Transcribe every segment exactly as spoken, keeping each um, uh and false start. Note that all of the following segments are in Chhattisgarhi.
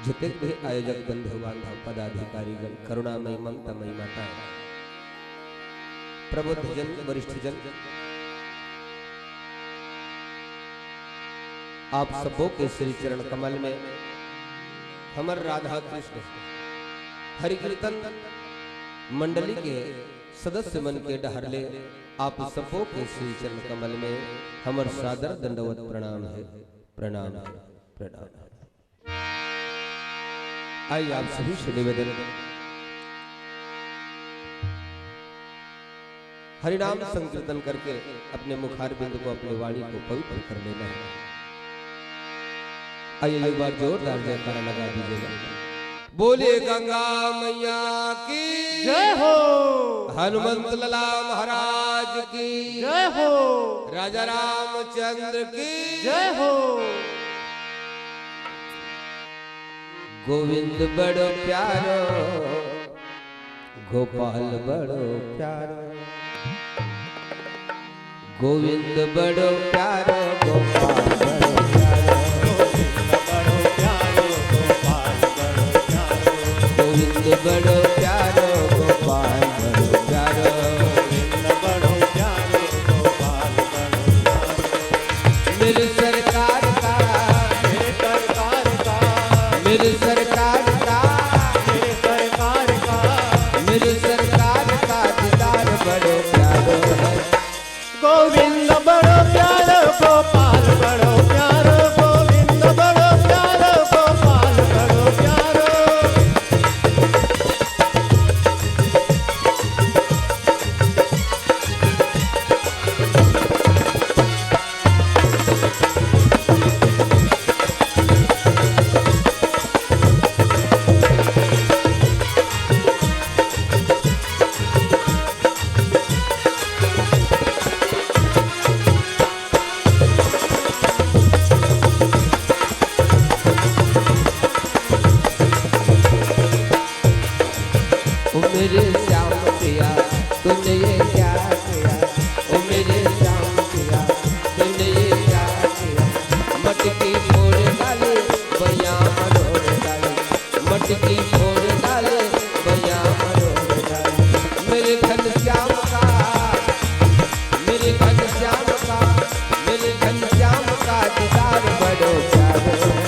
जितेक भी आयोजक बंधु बांधव पदाधिकारी गण, करुणामयी ममतामयी माताएं, प्रबुद्ध जन, वरिष्ठ जन, आप सबो के श्री चरण कमल में हमर राधा कृष्ण हरि कीर्तन मंडली के सदस्य मन के डहर ले आप सबो के श्री चरण कमल में हमर सादर दंडवत प्रणाम हे, प्रणाम हे, प्रणाम हे। आइए, आप सभी से निवेदन, हरिनाम संकीर्तन करके अपने मुखारबिंद को, अपनी वाणी को पवित्र कर लेना है। आइए, एक बार जोरदार जयकारा लगा दीजिएगा। बोलिए गंगा मैया की जय हो। हनुमंत लाला महाराज की जय हो। राजा रामचंद्र की जय हो। गोविंद बड़ो प्यारो, गोपाल बड़ो प्यारो। गोविंद बड़ो प्यारो, गोपाल बड़ो प्यारो। गोविंद बड़ो प्यारो, गोविंद बड़ो प्यारो, गोपाल बड़ो प्यारो। गोविंद बड़ो प्यारो, गोपाल बड़ो प्यारो। मेरे सरकार का, मेरे सरकार का, मेरे सरकार का, मेरे सरकार का, मेरे सरकार का दीदार बड़ो प्यारो है। गोविंद बड़ो प्यारो, गोपाल बड़ो प्यारो, गोविंद बड़ो प्यारो, गोपाल बड़ो प्यारो। ओ मेरे श्याम पिया, तूने ये क्या किया? ओ मेरे श्याम पिया, तूने ये क्या किया? मटकी फोड़ डाली, बइया मरोड़ डाली, मटकी फोड़ डाली, बइया मरोड़ डाली। मेरे घनश्याम का, मेरे घनश्याम का, मेरे घनश्याम का दीदार बड़ो प्यारो है।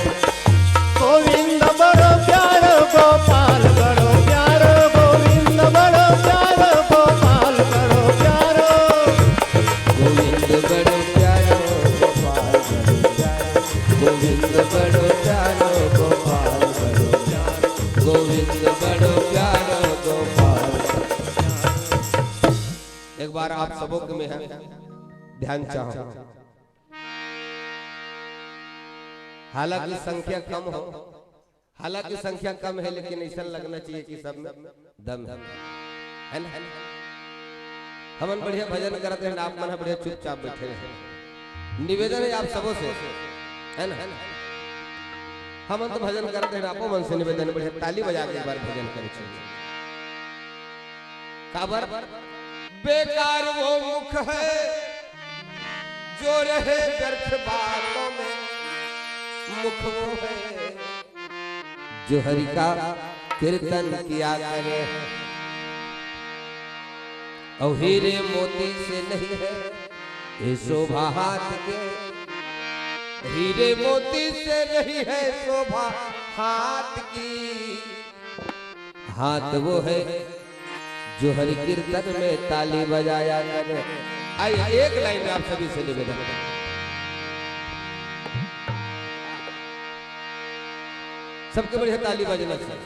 गोविंद बड़ो प्यारो, गोपाल बड़ो प्यारो, गोविंद बड़ो प्यारो, गोपाल बड़ो प्यारो। गोविंद बड़ो प्यारो, गोपाल बड़ो प्यारो, गोविंद बड़ो प्यारो, गोपाल बड़ो प्यारो, गोविंद बड़ो प्यारो, गोपाल बड़ो प्यारो। एक बार आप सबों के मैं ध्यान चाहूं। हालांकि संख्या कम हो, हालांकि संख्या कम है, लेकिन ऐसा लगना चाहिए कि सब में दम है, है ना? हमन बढ़िया भजन करत हैं, आप मन ह बढ़िया चुपचाप बैठे हैं। निवेदन है आप सबों से, है ना? हमन तो भजन करत हैं, आपो मन से निवेदन है, बढ़िया ताली बजा के एक बार भजन करे चाहिए। काबर? बेकार वो मुख है जो रहे व्यर्थ बातों में, मुख वो है जो हरि का कीर्तन किया करे। और हीरे मोती से नहीं है ये शोभा हाथ के, हीरे मोती से नहीं है शोभा हाथ की। हाथ वो है जो हरि कीर्तन में ताली बजाया करे। आइए, एक लाइन में आप सभी से निवेदन, सबके बढ़िया ताली बजना चाहिए,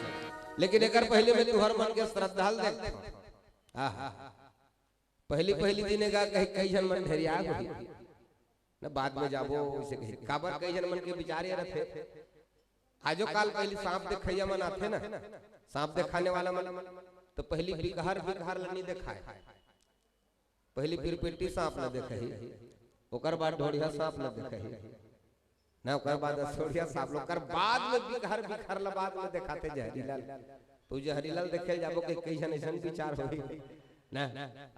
लेकिन एकर पहले मैं तुहर मन के श्रद्धा ल देखथंव। आहा, पहली पहली दिन एगा कही, कई झन मन ढेरिया होही न, बाद में जाबो, उसे कही। काबर कई झन मन के विचार ये रथे, आजो काल पहली सांप देखइया मन आथे ना, सांप देखाने वाला मन, तो पहली बिकहर, बिकहर ल नी देखाय, पहली पिरपिटी सांप ल देखही, ओकर बाद ढोड़िया सांप ल देखही, ना, ओकर बाद असोड़िया सांप ल, ओकर बाद में बिकहर, बिकहर ल बाद में देखाथे जहरीला ल। तो जहरीला ल देखे ल जाबो के कई झन अइसन विचार होही ना।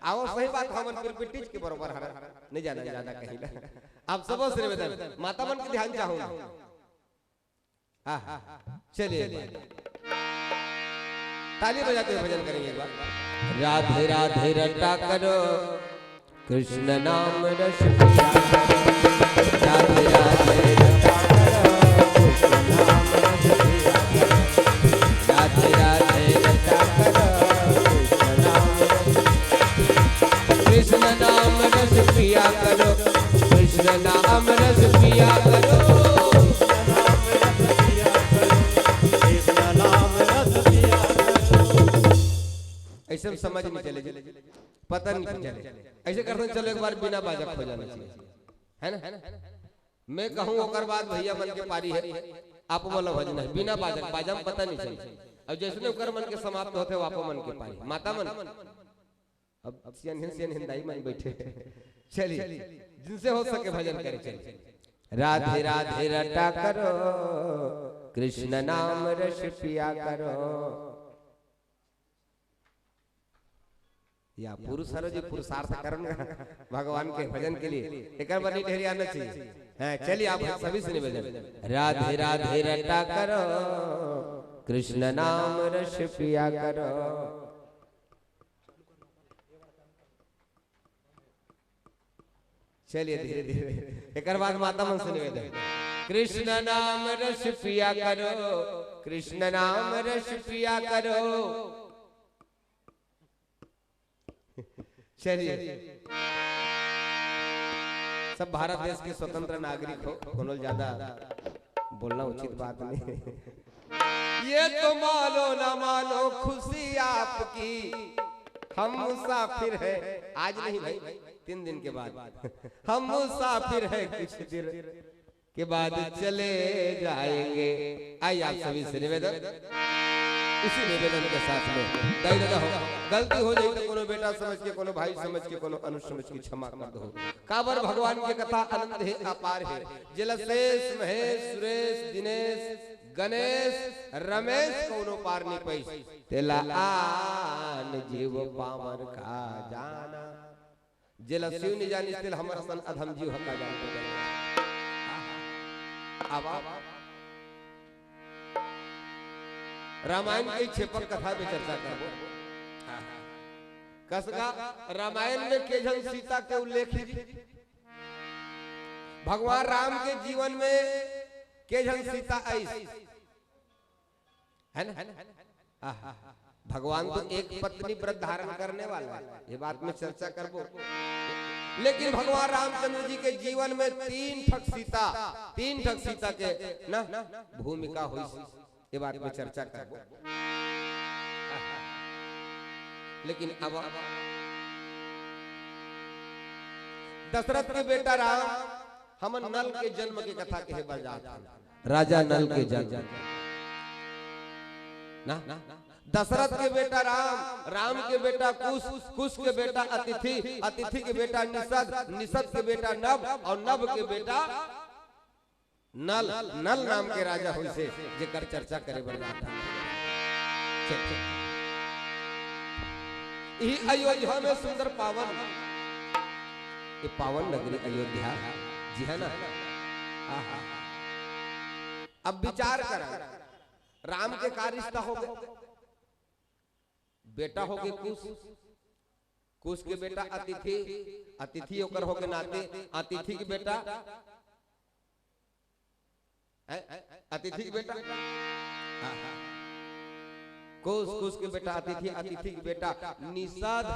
आओ, सही बात, हमन पिरपिटीच के बरोबर हरन, नहीं जाना ज्यादा कहीं ला। आप सबो से निवेदन, माता मन के ध्यान चाहूं। हाँ, हाँ। चलिए, एक बार ताली बजाते हुए भजन करेंगे एक बार। राधे राधे रटा करो, कृष्ण नाम रस पिया करो। राधे राधे रटा करो, कृष्ण नाम रस पिया करो। राधे राधे रटा करो, कृष्ण नाम रस, कृष्ण नाम रस पिया करो, कृष्ण नाम रस पिया करो। कृष्ण नाम रस पिया करो। ऐसे में समझ नहीं चले जी, पता नहीं चले। ऐसे करते चलो एक बार बिना बाजा खो जाना चाहिए, है ना? मैं कहूँ ओकर बाद भैया मन के पारी है, आप बोला भजन है, बिना बाजा, बाजा में पता नहीं चले। अब जैसने ओकर मन के समाप्त होते, वो आपो मन के पारी। माता मन, अब सियान हिन, सियान हिन दाई मन बैठे। चलिए, जिनसे हो सके भजन करे, चलिए। राधे राधे रटा करो, कृष्ण नाम रस पिया करो। या पुरुष हरो जी, पुरुषार्थ करन भगवान के भजन के लिए। एकर बर नहीं ढेरियाना चाहिए। हाँ, चलिए आप सभी से निवेदन। राधे राधे रटा करो, कृष्ण नाम रस पिया करो। चलिए धीरे धीरे, एकर बाद माता मन से निवेदन। कृष्ण नाम रस पिया करो, कृष्ण नाम रस पिया करो। चलिए, सब भारत देश के स्वतंत्र नागरिक हो, कोनो ज्यादा बोलना उचित बात नहीं। ये तो मानो ना मानो खुशी आपकी, हम मुसाफिर हैं। आज नहीं भाई, तीन दिन के बाद हम मुसाफिर हैं, कुछ दिन के बाद चले जाएंगे। आइए आप सभी से निवेदन, इसी निवेदन के साथ में दाई ददा हो, गलती हो जाई तो कोनो बेटा समझ के, कोनो भाई समझ के, कोनो अनुज समझ के क्षमा कर दो। काबर भगवान के कथा अनंत है, अपार है। जेला शेष, महेश, सुरेश, दिनेश, गणेश, रमेश कोनो पार नहीं पाइस, तेला आन जीव पामर का जाना। जेला शिव नि जानिस, तेला हमर असन अधम जीव ह का जानबो। अब, अब रामायण के क्षेपक कथा पे चर्चा करबो। कस का रामायण में के झन सीता के उल्लेख हे जी? भगवान राम के जीवन में के झन सीता आइस? है ना? आहा। भगवान तो एक पत्नी व्रत धारण करने वाला है, ये बात में चर्चा करबो। लेकिन भगवान रामचंद्र जी के जीवन में तीन ठक सीता, तीन ठक सीता के ना भूमिका हुई, ये बात में चर्चा करबो। लेकिन अब दशरथ के बेटा राम, हमन नल के जन्म के कथा कहे बर जात हन। राजा नल के जन्म। ना, दशरथ के बेटा राम, राम के बेटा कुश, कुश के बेटा अतिथि, अतिथि के बेटा निषद, निषद के बेटा नभ अउ नभ के बेटा नल, नल नाम के राजा होइसे, जेकर चर्चा करे बर जात हन। चल, चल। इही अयोध्या में सुंदर पावन, ये पावन नगरी अयोध्या जी है ना। आहा। अब विचार करा, राम के का रिश्ता होगे? बेटा होगे कुश, कुश के बेटा अतिथि, अतिथि ओकर होगे नाते, अतिथि के बेटा, हैं? अतिथि के बेटा, आहा। कुश, कुश के बेटा अतिथि, अतिथि के बेटा निषद,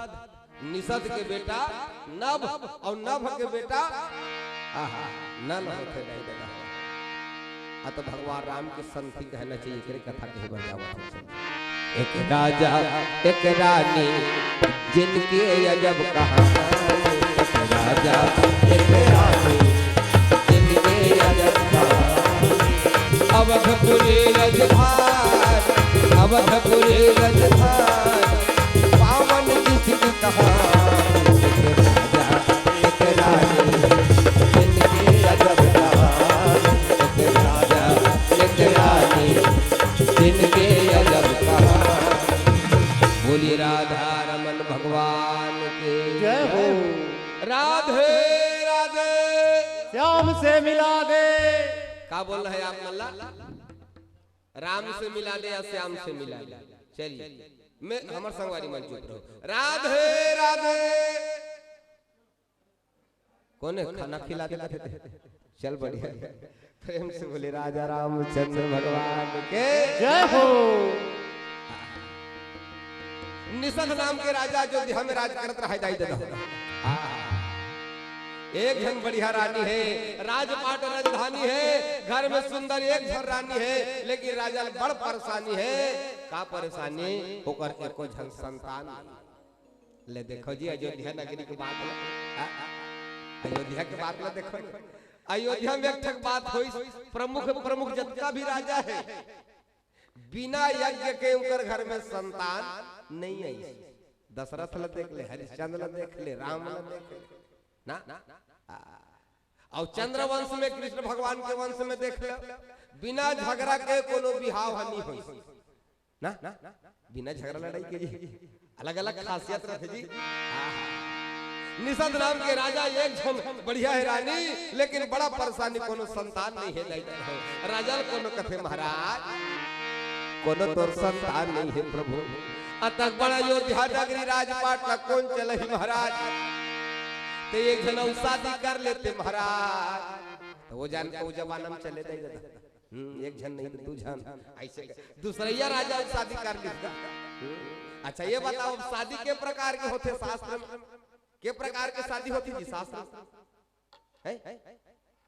निषद के बेटा नभ अउ नभ के बेटा, आहा, नल होथे दाई ददा। आ तो भगवान राम के संथी कहना चाहिए, एकरे कथा कहे बर जावत हे। एक राजा, एक रानी, जिनके अजब कहानी। एक राजा, एक रानी, जिनके अजब कहानी। अवधपुरी रजधार, अवधपुरी रजधार, पावन जिसकी कहानी। एक राजा, एक रानी, जिनके अजब कहानी। एक राजा, एक रानी, जिनके अजब कहानी। बोलिए राधा रमन भगवान के जय हो। राधे राधे। श्याम से मिला दे। का बोल रहे आप मल्ला? राम से मिला दे या श्याम से मिला दे। चलिए, मैं, हमर संगवारी मन चुप रहो। राधे राधे। कोने खाना खिला दे? चल बढ़िया, प्रेम से बोले राजा रामचंद्र भगवान के जय हो। निषाद नाम के राजा अयोध्या में राज करत रहे दाई ददा। एक झन बढ़िया रानी हे, राजपाट राजधानी हे, घर में सुंदर एक झन रानी हे, लेकिन राजा ल बड़ परेशानी हे। का परेशानी? ओकर एको झन संतान नहीं। ले देखो जी, अयोध्या नगरी के बात ल, आ, आ, अयोध्या के बात ल देखो। अयोध्या में एक ठक बात होइस, प्रमुख, प्रमुख जतका भी राजा हे, बिना यज्ञ के उनकर घर में संतान नहीं आई। दशरथ ल देख ले, हरिश्चंद्र ल देख ले, राम ल देख ले, ना? आ, अउ चंद्रवंश में, कृष्ण भगवान के वंश में देख ले, बिना झगड़ा के कोनो बिहाव ह नहीं होइस। ना, बिना झगड़ा लड़ाई के जी, अलग-अलग खासियत रथे जी। आहा। निषाद नाम के राजा एक झन बढ़िया हे रानी, लेकिन बड़ा परेशानी, कोनो संतान नहीं हे दाई ददा। राजा ल कोनो कथे महाराज, कोनो तोर संतान नहीं हे प्रभु। अतक बड़ा अयोध्या नगरी राजपाट ला कोन चलही महाराज? ते एक झन अउ शादी कर लेते महाराज। त वो जान, वो जमाना में चले दाई ददा। हम्म, एक झन नहीं तो दू झन, ऐसे कर। दूसरैया राजा शादी कर ली। हम्म, अच्छा ये बताओ, अब शादी के प्रकार के होथे शास्त्र में? के प्रकार के शादी होथे जी शास्त्र में? हैं?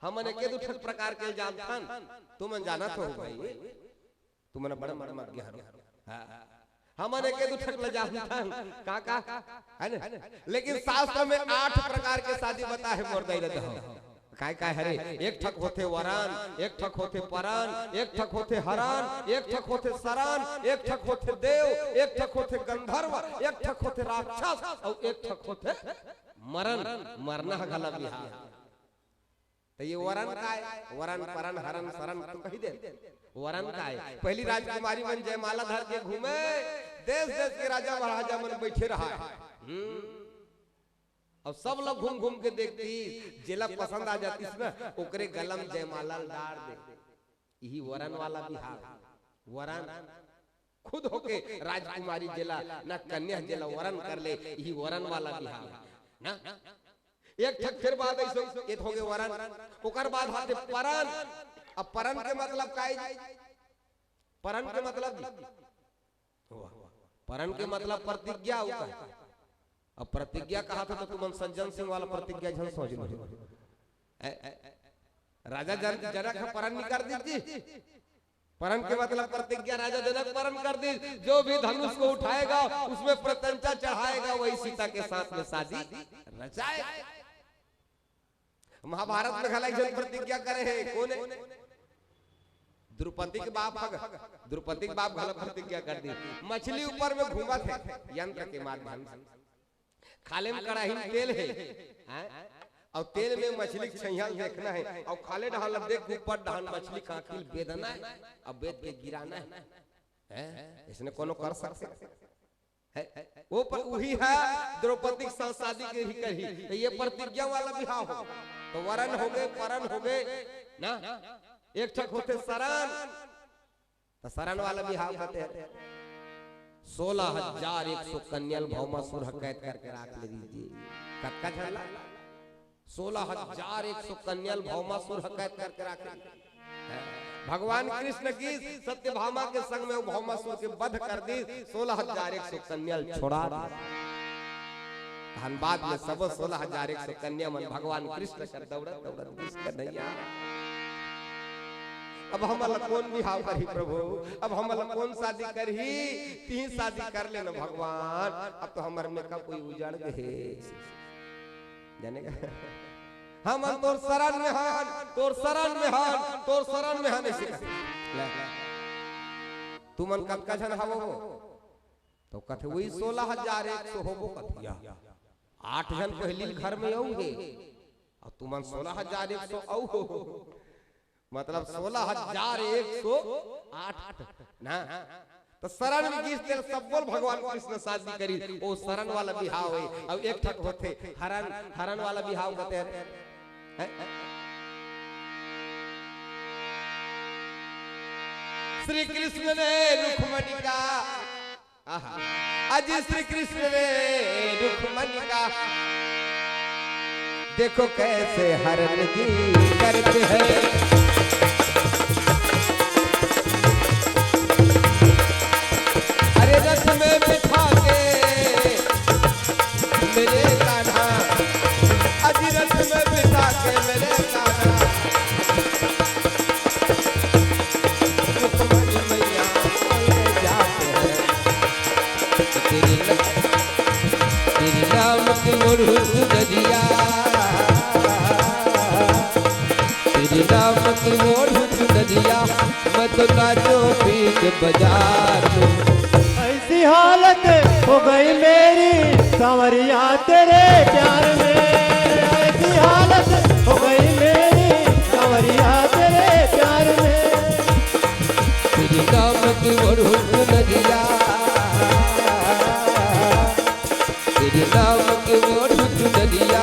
हमन एके दू ठक प्रकार के जानथन, तुमन जानत हो भाई, तुमन बड़ा मर्मज्ञ हरो। हाँ। हमन एके दू ठक ल जानथन, का का? है ना? लेकिन शास्त्र में आठ प्रकार के शादी बता हे मोर दाई ददा हो। काय काय हरे? एक ठक होथे वरन, एक ठक होथे परन, एक ठक होथे हरन, एक ठक होथे सरन, एक ठक होथे देव, एक ठक होथे गंधर्व, एक ठक होथे राक्षस, अउ एक ठक होथे मरन, मरना ह घला बिहाव। त ये वरन काय? वरन, परन, हरन, सरन तो कही दे। वरन काय? पहली राजकुमारी मन जयमाला धर के घूमे, देश देश के राजा महाराजा मन बैठे रहा। हम्म। अउ सब लोग घूम घूम के देखतीस, जेला पसंद आ जातीस ना, ओकरे गला म जयमाला ल डार दे। इही वरन वाला बिहाव। वरन खुद होके राजकुमारी जेला ना, कन्या जेला वरन कर ले, इही वरन वाला बिहाव ना। एक ठक फेर बात ऐसे, ये तो हो गए वरन, ओकर बाद आथे परन। अब परन के मतलब का हे जी? परन के मतलब जी? वाह। परन के मतलब प्रतिज्ञा होता है। अब प्रतिज्ञा कहा था तो तुमन सज्जन सिंह वाला प्रतिज्ञा झन सोच लो। ए, ए, राजा जन, जनक ह परन निकाल दीजिए। परन के मतलब प्रतिज्ञा, राजा जनक परन कर दी, जो भी धनुष को उठाएगा, उसमें प्रत्यंचा चढ़ाएगा, वही सीता के साथ में शादी रचाएगा। महाभारत में घला एक झन प्रतिज्ञा करे हे, कोन हे? द्रौपदी के बाप ह, द्रौपदी के बाप घला प्रतिज्ञा कर दी, मछली ऊपर में घूमत हे यंत्र के माध्यम से। खाले में कड़ाही में तेल हे, हैं? अउ तेल में मछली के छइहा ल देखना हे, अउ खाले डहान ल देख के ऊपर डहान मछली के आँखी ल बेदना हे, अउ बेद के गिराना हे। हैं? इसने कोनो कर सकथे? हैं? वो पर उही हे, द्रौपदी के साथ शादी के ही करही, त ये प्रतिज्ञा वाला बिहाव हो, त वरन हो गए, परन हो गए ना, एक ठक होथे सरन, त सरन वाला बिहाव कहते हैं। सोलह हजार एक सौ कन्या ल भौमासुर ह कैद करके राख ले दीजिए। कतका झन ला? सोलह हजार एक सौ कन्या ल भौमासुर ह कैद करके राख ले। भगवान कृष्ण की सत्यभामा के संग में वो भौमासुर के वध कर दी, सोलह हजार एक सौ कन्या ल छोड़ा दी। धनबाद में सबो सोलह हजार एक सौ कन्या मन भगवान कृष्ण कर दौड़त दौड़त कृष्ण कन्हैया। अब हमन ला कोन बिहाव करही प्रभु, अब हमन ला कोन शादी करही? तिही शादी कर लेना भगवान, अब तो हमर मेकअप कोई उजड़ गए हे। जाने का? हमन तोर शरण में हन, तोर शरण में हन, तोर शरण में हन, ऐसे कहते। ले। तुमन कतका झन हवो? तो कथे वही सोलह हजार एक सौ होबो कथिया। आठ झन पहली घर में अउ हे, अउ तुमन सोलह हजार एक सौ अउ हो। मतलब सोलह हजार एक सौ आठ ना। त शरण में गिस तेला सब्बो ल भगवान कृष्ण शादी करिस, ओ शरण वाला बिहाव हे। अउ एक ठक होथे हरण, हरण वाला बिहाव कथे हरे। हैं? श्री कृष्ण ने रुक्मणी का, आहा, आज श्री कृष्ण ने रुक्मणी का, देखो कैसे हरण जी करते हैं। अरे रथ में बिठा के मेरे कान्हा, अजी रथ में बिठा के मेरे कान्हा, रुक्मणी मैया ले जाते हैं। तेरे न-, तेरे नाम की ओढ़ चुनरिया, तेरे नाम की ओढ़ चुनरिया, मैं तो नाचो बीच बाजार में। ऐसी हालत हो गई मेरी सांवरिया तेरे प्यार में, ऐसी हालत हो गई मेरी सांवरिया तेरे प्यार में। तेरे नाम की ओढ़ चुनरिया, तेरे नाम की ओढ़ चुनरिया,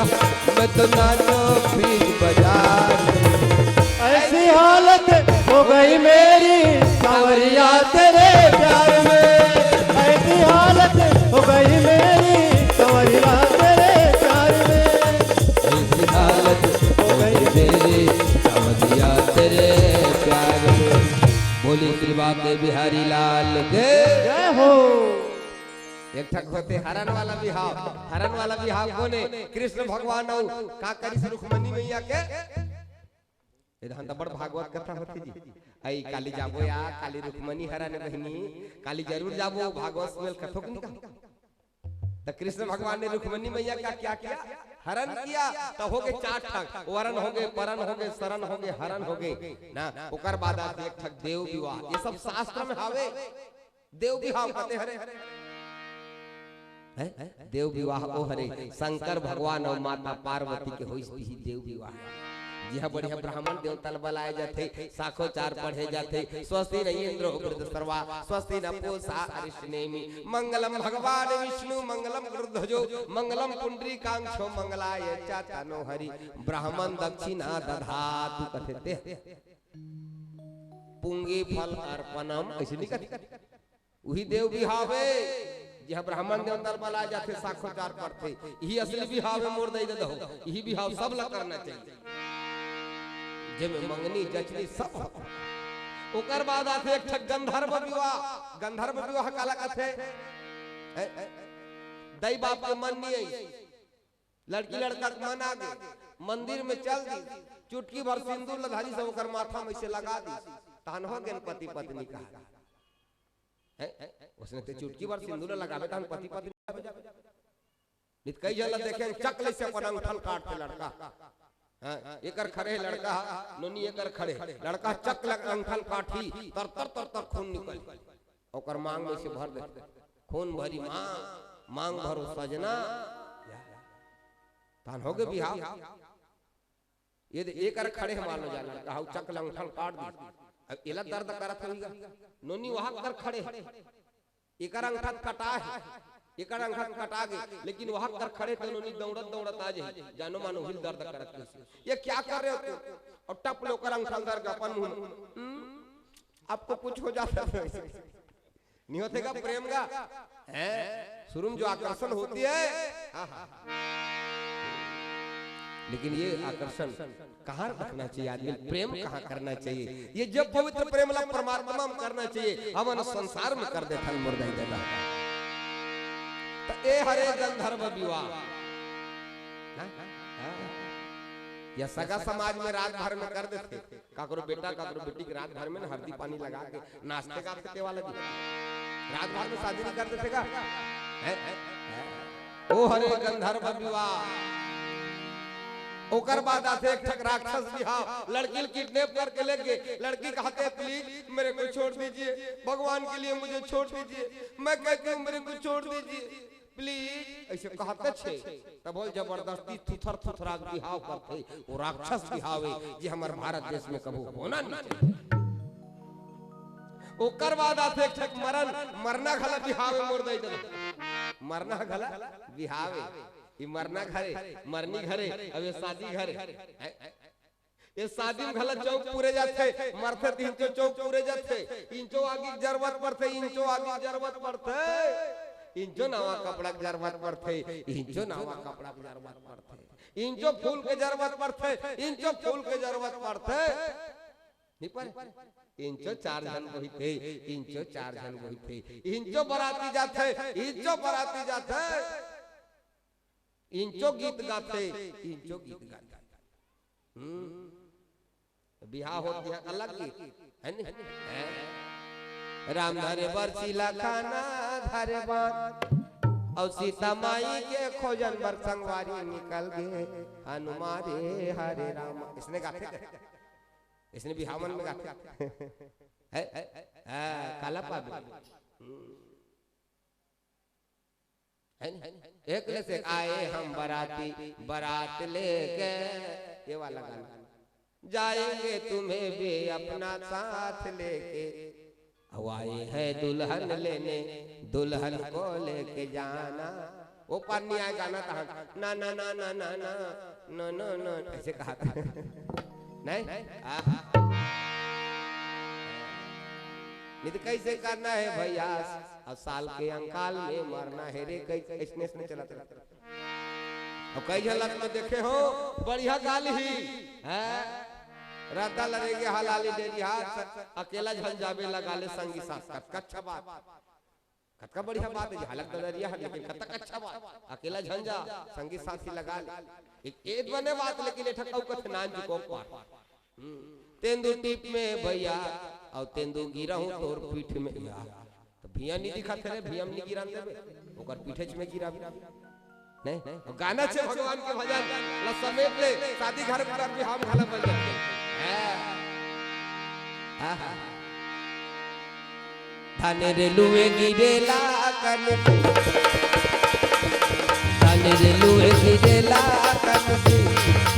मैं तो नाचो बीच बाजार में। ऐसी हालत हो गई मेरी सांवरिया तेरे प्यार में, ऐसी हालत हो गई मेरी सांवरिया तेरे प्यार में। ऐसी हालत हो गई मेरी सांवरिया तेरे प्यार में। बोले श्री बांके बिहारी लाल के। जय हो। एक ठक होथे हरन वाला बिहाव। हरन वाला बिहाव कोने? कृष्ण भगवान अउ का करिस रुक्मणी मैया के? ए धान त बड़ भागवत कथा होथे जी। अई काली जाबो या, काली रुक्मणी हरन बहिनी, काली जरूर जाबो, भागवत सुनेल कथो के निका। त कृष्ण भगवान ने रुक्मणी मैया का क्या किया? हरण किया। त हो गे चार ठक, वरन हो गे, परन हो गे, सरन हो गे, हरन हो गे ना। ओकर बाद आथे एक ठक देव विवाह, ये सब शास्त्र में हावे। देव विवाह कथे हरे, हैं? देव विवाह ओ हरे शंकर भगवान अउ माता पार्वती के होइस, इही देव विवाह। जिहां बढ़िया ब्राह्मण देवता ल बलाए जाथे, साखोचार पढ़े जाथे, स्वस्ति न इंद्रो वृद्धसर्वा, स्वस्ति न पूषा अरिष्टनेमि, मंगलम भगवान विष्णु मंगलम गरुध्वजो मंगलम पुंडरीकाक्षो मंगलाय च तनो हरि, ब्राह्मण दक्षिणा दधातु कथे ते। पुंगी फल अर्पणम, अइसे नइ कथे। उही देव बिहाव हे, जिहां ब्राह्मण देवता ल बलाए जाथे, साखोचार पढ़थे। इही असली बिहाव हे मोर दई ददा हो। इही बिहाव सब ला करना चाहिए, जेमे मंगनी जचनी सब हो। ओकर बाद आथे एक ठक गंधर्व विवाह। गंधर्व विवाह काला कथे? ए, ए, दई बाप के मन नइ आई, लड़की लड़का के मन आ गे, मंदिर में चल दी, चुटकी भर सिंदूर ल धरी से ओकर माथा में से लगा दी, तहन हो गेन पति पत्नी कहा। हैं? ओसने ते चुटकी भर सिंदूर लगाबे तहन पति पत्नी हो जाबे। नित कई झन ल देखे चक ले से अपन अंगठा ल काटथे लड़का। हाँ, एकर खड़े हे लड़का, नोनी एकर खड़े हे। लड़का चक ले अंगठा ल काटही, तर तर तर तर खून निकल, ओकर मांग में से भर दे। खून भरी मांग, मांग भरो सजना। तहन हो गे बिहाव। ये दे, एकर खड़े हे मान लो जा लड़का, हऊ चक ले अंगठा ल काट दी। अब एला दर्द करत होही गा। नोनी वहां कर खड़े हे। एकर अंगठा कटा हे, एकर अंगठा कटा गे, लेकिन वहां कर खड़े त नोनी दौड़त दौड़त आ जाही। जानो मानो हिल दर्द करत होही। ये क्या कर रहे हो तुम? अउ टप ले ओकर अंगठा ल धर के अपन मुंह में, "हम्म, आपको कुछ हो जाता है।" नइ होथे गा प्रेम गा? हैं? शुरू में जो आकर्षण होती है, आहा। लेकिन ये आकर्षण कहाँ रखना चाहिए आदमी? प्रेम कहाँ करना चाहिए? ये जब पवित्र प्रेम ला परमात्मा में करना चाहिए, हमन संसार में कर देथन मोर दाई ददा। त ए हरे गंधर्व विवाह। हाँ? हाँ? या सगा समाज में रात भर में कर देथे। काकरो बेटा, काकरो बेटी के रात भर में न हरदी पानी लगा के नाचथे गाथे ते वाला जी। रात भर में शादी नइ कर देथे गा? हैं? ओ हरे गंधर्व विवाह। ओकर बाद आथे एक ठक राक्षस बिहाव, लड़की ल किडनैप करके ले गे। लड़की कहथे, "प्लीज मेरे को छोड़ दीजिए, भगवान के लिए मुझे छोड़ दीजिए, मैं कहती हूँ मेरे को छोड़ दीजिए।" प्लीज, अइसे कहत छे, तब बोल जबरदस्ती थुथर थुथरा के बिहाव करथे, वो राक्षस बिहाव हे, जे हमर भारत देश में कभू होना नइ चाहिए। ओकर बाद आथे एक ठक मरन, मरना घला बिहाव हे मोर दाई ददा। मरना घला बिहाव हे, ई मरना घरे, मरनी घरे, अब ये शादी घरे। हैं? ये शादी में घला चौक पूरे जाथे, मरथे त इंचो चौक पूरे जाथे, इंचो आगी के जरूरत पड़थे, इंचो आगी के जरूरत पड़थे, इंचो नवा कपड़ा के जरूरत पड़थे, इंचो नवा कपड़ा के जरूरत पड़थे, इंचो फूल के जरूरत पड़थे, इंचो फूल के जरूरत पड़थे। नहीं पड़े? इंचो चार झन बोहिथे, इंचो चार झन बोहिथे, इंचो बराती जाथे, इंचो बराती जाथे, इंचो गीत गाथे, इंचो गीत गाथे। हम्म। बिहाव होत बिहाव अलग गीत, है नी? हैं? राम धरे बरछी लखाना धरे बाण, अउ सीता माई के खोजन बर संगवारी निकल गे हनुमान रे हरे राम। इसने गाथे, इसने बिहावन में गाथे। है? हाँ, काला पाबे। हम्म। है नी? एक ले से आए हम बराती, बरात लेके, ये वाला गाना। जाएंगे तुम्हें भी अपना साथ लेके, अब आए हैं दुल्हन लेने, दुल्हन को लेके जाना। वो पानी आए गाना तहां, ना, ना, ना, ऐसे कहा था। नहीं? आहा। नहीं तो कैसे करना है भैया? अब साल के अंकाल में मरना है रे, कई, ऐसने, ऐसने चलत रहता। अब कई झलक में देखे हो, बढ़िया गाली ही, हैं? रद्दा लड़ेगे हलाली डेरी हाथ, अकेला झन जाबे लगा ले संगी साथ। कतका अच्छा बात, कतका बढ़िया बात है, झलक ददरिया है, लेकिन कतका अच्छा बात, अकेला झन जा, संगी साथी लगा ले। एक, एक बने बात, लेकिन एठा कऊ कथे नान चुको पार। हम्म। तेंदू टीप में भैया, अउ तेंदू गिरा हूँ तोर पीठ में। या, तो भैया नहीं दिखा थे रे, भैया में नहीं गिरा देबे, ओकर पीठे में गिरा। नहीं, अउ गाना छे भगवान के भजन, ला समेत ले, शादी घर में भी हम घला बन जाते हैं। हाँ, हाँ। धन रे लुए गिरेला कन से, धन रे लुए गिरेला कन से,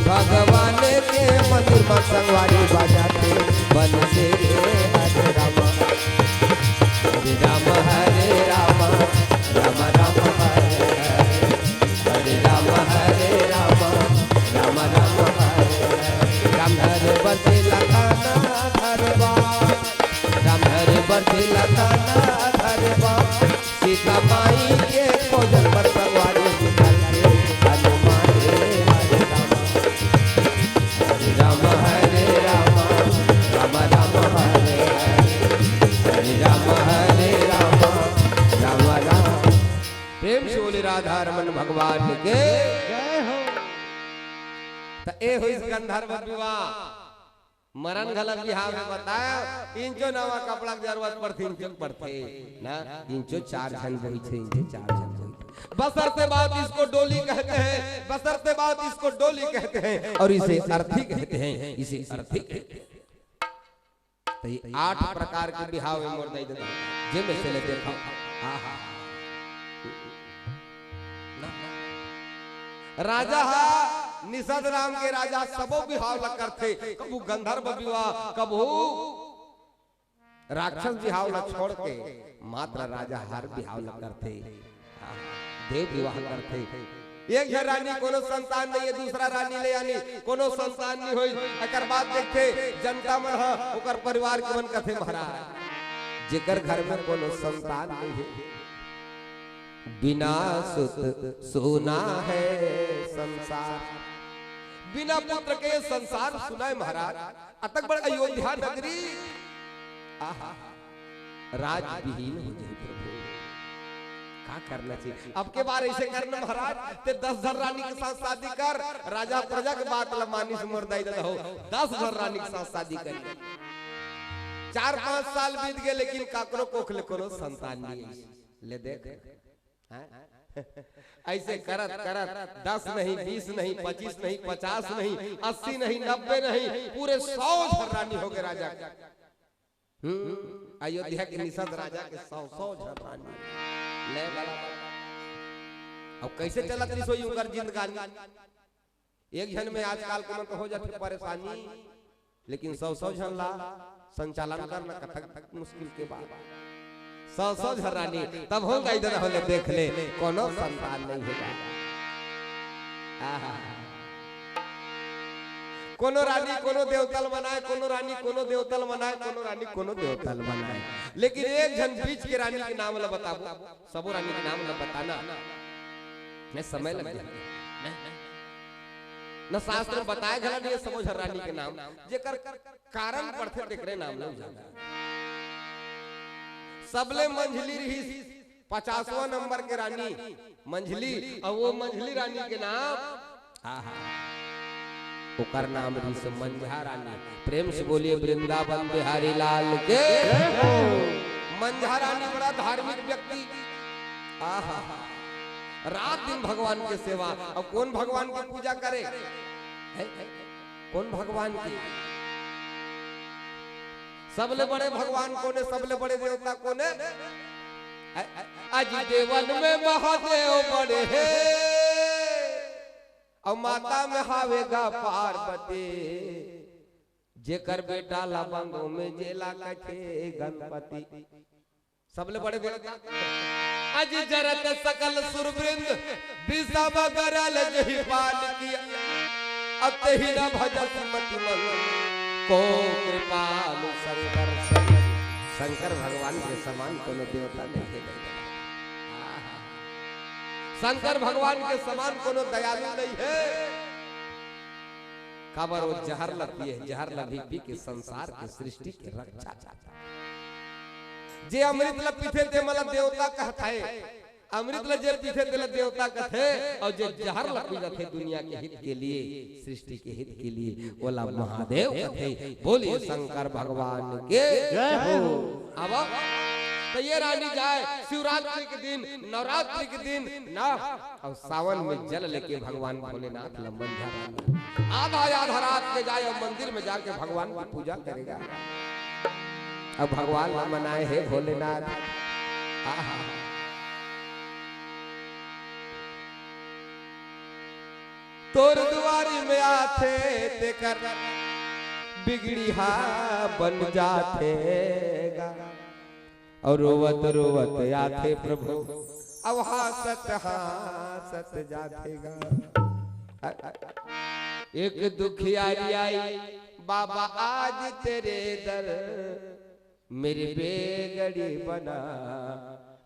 भगवान के मंदिर में संगवारी बजाथे, बन से रे हरे रामा, हरे राम हरे राम, राम राम हरे हरे, हरे राम हरे राम, राम राम हरे हरे। राम धरे बरछी लखाना धरे बाण, राम धरे बरछी लखाना धरे बाण, सीता माई के खोजन बर संगवारी निकल गे हनुमान रे हरे राम। हरे राम हरे राम, राम राम हरे हरे, हरे राम हरे राम, राम राम। प्रेम से बोले राधा रमन भगवान के। जय हो। त ए होइस गंधर्व विवाह। मरन घला बिहाव में बताया, इंचो नवा कपड़ा के जरूरत पड़थे, इंचो पड़थे ना, इंचो चार झन बोहिथे, इंचो चार झन बोहिथे। बसर से बात इसको डोली कहते हैं, बसर से बात इसको डोली कहते हैं, और इसे अर्थी कहते हैं, इसे अर्थी कहते हैं। तो ये आठ प्रकार के बिहाव में मोर दाई ददा, जे में से ले देखा। आहा। राजा हा निषाद राम के राजा सबो बिहाव ला करथे, कभू गंधर्व बिहाव, कभू राक्षस बिहाव ला छोड़ के मात्र राजा हर बिहाव ला करथे, देव बिहाव करथे। एक झन रानी कोनो संतान नहीं है, दूसरा रानी ले आनी कोनो संतान नहीं होई। एकर बाद देखथे जनता मन हा ओकर परिवार के मन कथे महाराज जेकर घर में कोनो संतान नहीं है, बिना सुत सुना है संसार। बिना पुत्र के संसार सुना है महाराज। अतक बड़ अयोध्या नगरी, आहा, राज विहीन हो जाए प्रभु। का करना चाहिए? अब के बार ऐसे करना महाराज, ते दस झन रानी के साथ शादी कर, राजा प्रजा के बात ला मानिस मोर दाई ददा हो, दस झन रानी के साथ शादी कर। चार पांच साल बीत गए, लेकिन काकरो कोख ले कोनो संतान नहीं है। ले देख, हाँ? ऐसे करत करत दस नहीं, बीस नहीं, पच्चीस नहीं, पचास नहीं, अस्सी नहीं, नब्बे नहीं, पूरे सौ झन रानी हो गए राजा के। हम्म, अयोध्या के निषाद राजा के सौ, सौ झन रानी। ले बड़ा। अब कैसे चलत रही सोई उनकर जिंदगानी? एक झन में आजकल के मन तो हो जाथे परेशानी, लेकिन सौ सौ झन ला संचालन करना कतक मुश्किल के बात। सौ सौ झन रानी, तब हो गई दादा होले देख ले, कोनो संतान नहीं होगा। आहा। कोनो रानी कोनो देवता ल मनाय, कोनो रानी कोनो देवता ल मनाय, कोनो रानी कोनो देवता ल मनाय, लेकिन एक झन बीच के रानी के नाम ल बताबो, सबो रानी के नाम ल बताना। नहीं, समय लग जाही। न शास्त्र म बताय घला नहीं हे सबो झन रानी के नाम, जेकर कारण पड़थे तेकरे नाम ल जाना। सबले मंझली रहिस पचासवां नंबर के रानी मंझली, अउ वो मंझली रानी के नाम, आहा, ओकर नाम रहिस मंझा रानी। प्रेम से बोलिए वृंदावन बिहारी लाल के। मंझा रानी बड़ा धार्मिक व्यक्ति। आहा, रात दिन भगवान के सेवा। अब कौन भगवान की पूजा करे? है? कौन भगवान की? सबले बड़े भगवान कोन हे? सबले बड़े देवता कोन हे? अ-, अ-, अजी देवन में महादेव बड़े हे, अउ माता में हावे गा पार्वती, जेकर बेटा ला बंगो में जेला कथे गणपति। सबले बड़े देवता। अजी जरत सकल सुरवृंद, विषम गरल जहि पान किया। अतहि न भजत मति मन, को कृपालु शंकर सहित। शंकर भगवान के समान कोनो देवता नहीं हे। शंकर भगवान के समान कोनो दयालु नहीं हे। काबर वो जहर ल पिए, जहर ल भी पी के संसार के सृष्टि के रक्षा करथे। जे अमृत ल पीथे ते मन ल देवता कहथे, अमृत ल जे पीथे ते ल देवता कथे, अउ जे जहर ल पी जाथे दुनिया के हित के लिए, सृष्टि के हित के लिए, ओला महादेव कथे। बोलिए शंकर भगवान के जय हो। अब तो ये रानी जाए शिवरात्रि के दिन, नवरात्रि के दिन ना, अउ सावन में जल लेके भगवान भोलेनाथ ल मंझा रानी आधा आधा रात के जाए अउ मंदिर में जाके भगवान की पूजा करेगा। अब भगवान ला मनाए हे भोलेनाथ। आहा। तोर दुआरी में आथे तेकर बिगड़ी हा बन जाथे गा। अउ रोवत रोवत आथे प्रभु, अउ हांसत हांसत जाथे गा। एक दुखियारी आई, बाबा आज तेरे दर, मेरी बेगड़ी बना,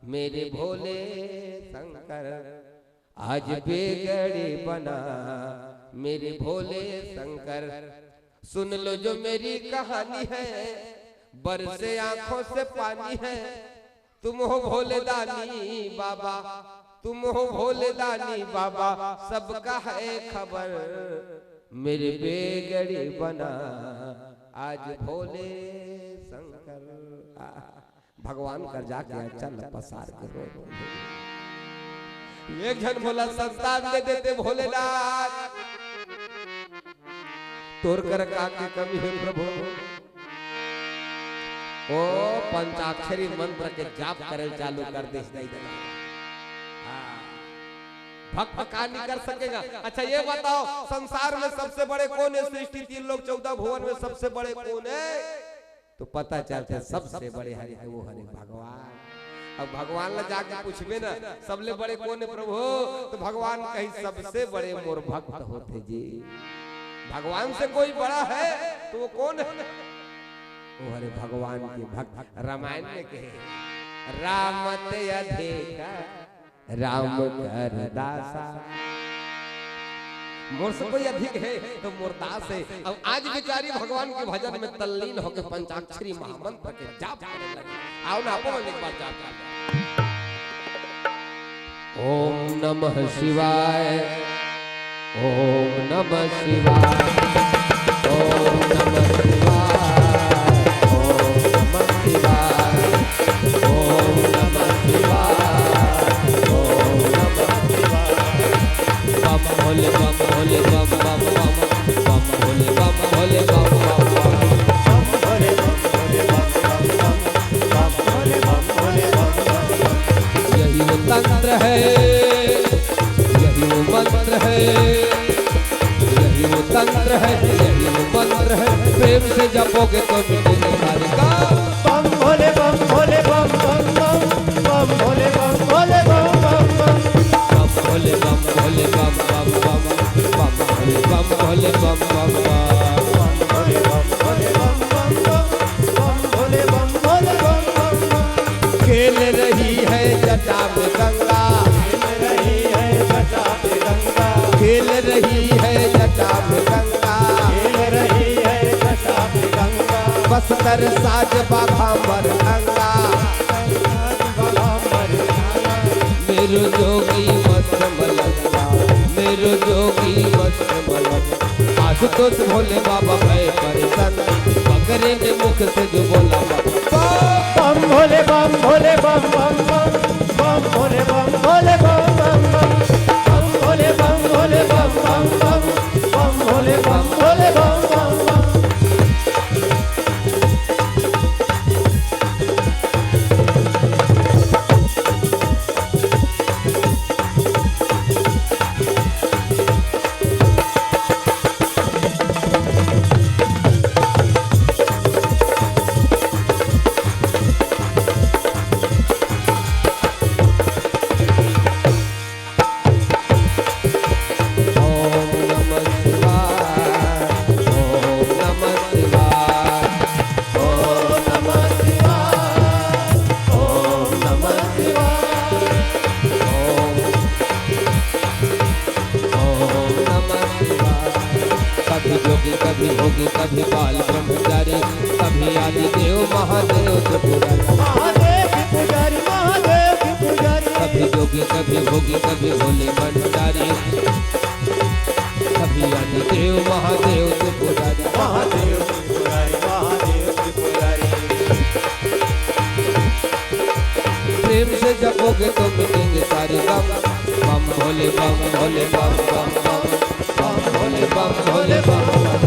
मेरे भोले शंकर। आज बेगड़ी बना, मेरे भोले शंकर। सुन लो जो मेरी कहानी है, बरसे आंखों से पानी है। तुम हो भोले दानी बाबा, तुम हो भोले दानी बाबा, सबका है खबर। मेरे बेगड़ी बना आज भोले शंकर। आ, भगवान कर जाके अचल पसार के रो। एक झन भोला संतान दे देते भोलेनाथ, तोर कर का के कमी हे प्रभु। ओ पंचाक्षरी मंत्र के जाप करे चालू कर दे। हाँ। भक्त का नहीं कर सकेगा? अच्छा, ये बताओ, संसार में सबसे बड़े कौन है? सृष्टि तीन लोक चौदह भुवन में सबसे बड़े कौन है? तो पता चलथे सबसे बड़े हरे हे, वो हरे भगवान। अब भगवान ला जाके पूछबे ना, सबले बड़े कौन है प्रभु, तो भगवान कही, सबसे बड़े मोर भक्त होथे जी। भगवान से कोई बड़ा है तो वो कौन है? वो हरे भगवान के भक्त। रामायण में कहे, राम ते अधिक राम कर दासा। मोर से कोई अधिक है तो मोर दास है। अब आज बेचारी भगवान के भजन में तल्लीन होके पंचाक्षरी महामंत्र के जाप करे लगी। आओ ना, आपो मन एक बार जाप कर। ओम नमः शिवाय, ओम नमः शिवाय, ओम नमः शिवाय, ओम नमः शिवाय, ओम नमः शिवाय, ओम नमः शिवाय। बम भोले बम भोले बम बम बम, बम भोले बम भोले बम बम बम। बम भोले बम भोले बम बम बम, बम भोले बम भोले बम बम बम। यही वो तंत्र है, यही वो मंत्र है, यही वो तंत्र है, यही वो मंत्र है। प्रेम से जपोगे तो मिटेंगे सारे काम। बम भोले बम भोले बम बम बम, बम भोले बम भोले बम बम बम। बम भोले बम भोले बम बम बम, बम भोले बम भोले बम बम बम। तर साज बाघा मर अंगा। मेरो जोगी मस्त मलंगा, मेरो जोगी मस्त मलंगा। आशुतोष भोले बाबा भय प्रसन्न, पकड़े ने मुख से जो बोला बाबा। बम भोले बम भोले बम बम बम, बम भोले बम भोले बम बम बम, बम भोले बम भोले बम बम बम, बम भोले बम भोले बम बम बम। ओम नमः शिवाय, ओम नमः शिवाय, ओम नमः शिवाय, ओम नमः शिवाय, ओम, ओम नमः शिवाय। कभी जोगी, कभी भोगी, कभी बाल ब्रह्मचारी, कभी आदि देव महादेव त्रिपुरारी। महादेव त्रिपुरारी, महादेव त्रिपुरारी। कभी जोगी, कभी भोगी, कभी भोले भंडारी। कभी आदि देव महादेव त्रिपुरारी। महादेव त्रिपुरारी, महादेव त्रिपुरारी। प्रेम से जपोगे तो मिटेंगे सारे गम। बम भोले बम भोले बम बम बम। बम भोले बम भोले बम बम।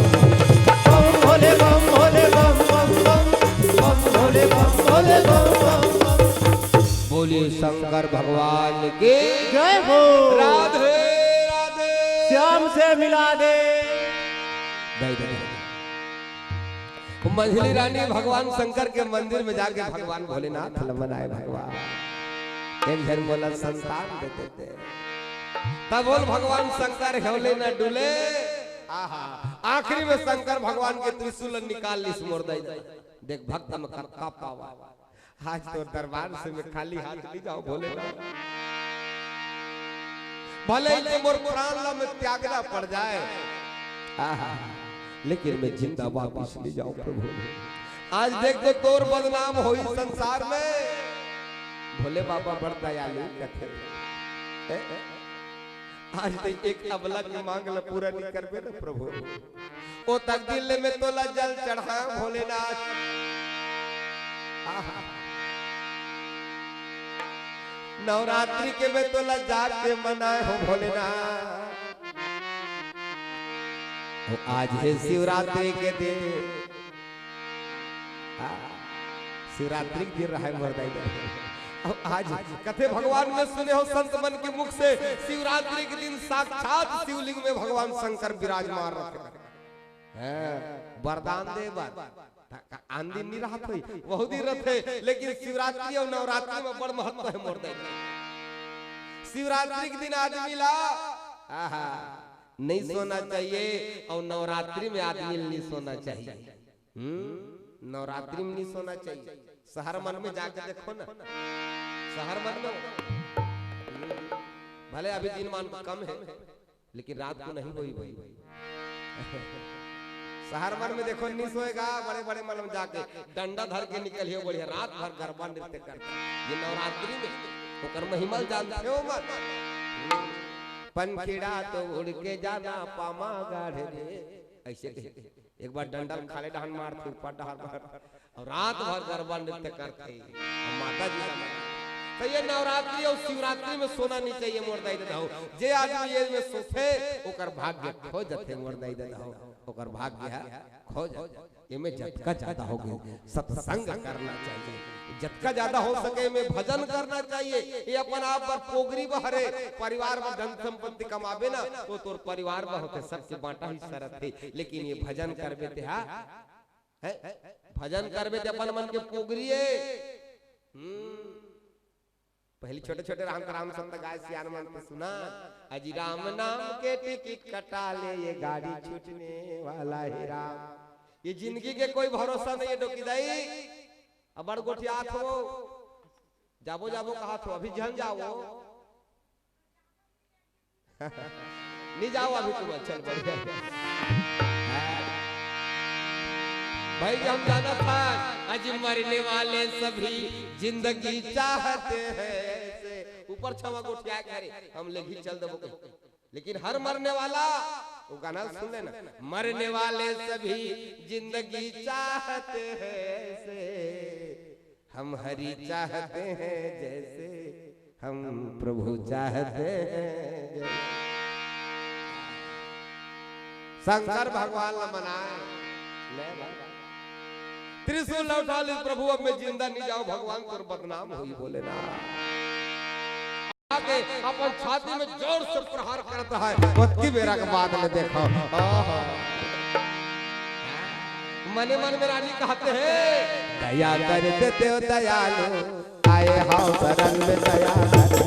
बम भोले बम भोले बम बम बम। बम भोले बम भोले बम बम बम। बोलिए शंकर भगवान की जय हो। राधे राधे। श्याम से मिला दे। दे दे, दे। मंझली रानी भगवान शंकर के मंदिर में जाके भगवान भोलेनाथ ल मनाए भगवान। एक झन मोला संतान दे देते। तब बोल भगवान शंकर हेवले न डुले। आहा, आखिरी में शंकर भगवान के त्रिशूल निकाल लिस मोर दाई। देख भक्त में कतका पावर। आज तो दरबार से मैं खाली हाथ नहीं जाऊं भोलेनाथ। भले ही मोर प्राण ला मैं त्यागना पड़ जाए, आहा, लेकिन मैं जिंदा वापस नहीं जाऊं प्रभु। आज देख तो तोर बदनाम होई संसार में। भोले बाबा बड़ दयालु कथे। ए, ए, आज तो एक अबला की मांग ला पूरा नहीं करबे ना प्रभु। ओ तकदीर ले मैं तोला जल चढ़ाए भोलेनाथ। आहा। नवरात्रि के मैं तोला जाग के मनाए हो भोलेनाथ। ओ आज है शिवरात्रि के दिन। हाँ, शिवरात्रि के दिन रहे मोर दाई। अब आज कथे भगवान में सुने हो संत मन के मुख से, शिवरात्रि के दिन साक्षात शिवलिंग में भगवान शंकर विराजमान रहते। हैं, वरदान दे बर। त का आन दिन नहीं रहत होई, वहू दिन रहते, लेकिन शिवरात्रि और नवरात्रि में बड़ महत्व है मोर दाई। शिवरात्रि के दिन आदमी ला, आहा, नहीं सोना चाहिए और नवरात्रि में आदमी ला नहीं सोना चाहिए। हम्म, नवरात्रि में नहीं सोना चाहिए। शहर मन में जाके देखो ना, शहर मन में, हम्म, भले अभी दिन मान कम है, लेकिन रात को नहीं होई भाई। शहर मन में देखो, नहीं सोएगा, बड़े बड़े मन में जाके डंडा धर के निकलियो, बढ़िया रात भर गरबा नृत्य करते। ये नवरात्रि में ओकर महिमा ल जानते हो मत। पंखीड़ा तो उड़ के जाना पामा गाढ़े रे, ऐसे कहे। एक बार डंडा ल खाले डहान मारथे, ऊपर डहान मार, और रात भर गरबा नृत्य करथे, और माता जी का मंदिर। तो ये नवरात्रि और शिवरात्रि में सोना नहीं चाहिए मोर दाई ददा हो। जे आदमी ये में सोथे, ओकर भाग्य खो जथे मोर दाई ददा हो, ओकर भाग्य ह खो जथे। एमे जतका ज्यादा हो गए, सत्संग करना चाहिए, जतका ज्यादा हो सके एमे भजन करना चाहिए। ये अपन आप बर पोगरी बहरे, परिवार में धन संपत्ति कमाबे ना, तो तोर परिवार में होते सबके बांटा हिस्सा रहते, लेकिन ये भजन करबे ते हा, है? भजन करबे ते अपन मन के पोगरी है। हम्म। पहली छोटे छोटे राम का राम संत गाय सियान मन के सुना। अजी राम नाम के टिकट कटा ले, ये गाड़ी छूटने वाला है राम। ये जिंदगी के कोई भरोसा नहीं है डोकी दाई। अब बड़ गोठियात हो, जाबो जाबो कहा थो, अभी झन जाओ। नहीं जाओ अभी तुम, चल बढ़िया। भाई जी, हम जानत हन, आज मरने वाले सभी जिंदगी चाहते हैं, से ऊपर छवा गोठिया के घरे हम लेगी चल देबो कहीं। लेकिन हर मरने वाला, वो गाना सुन लेना, मरने वाले सभी जिंदगी चाहते हैं, से हम हरि चाहते हैं, जैसे हम प्रभु चाहते हैं, जैसे शंकर भगवान ला मनाए। ले भाई। त्रिशूल ला उठा ले प्रभु, अब मैं जिंदा नहीं जाऊं भगवान, तोर बदनाम होई भोलेनाथ। आके अपन छाती में जोर से प्रहार करत हे। ओतकी बेरा के बाद ले देखो। आहा। मने मन में रानी कहत हे, दया कर दे तें दयालु, आए हंव शरण में, दया कर दे।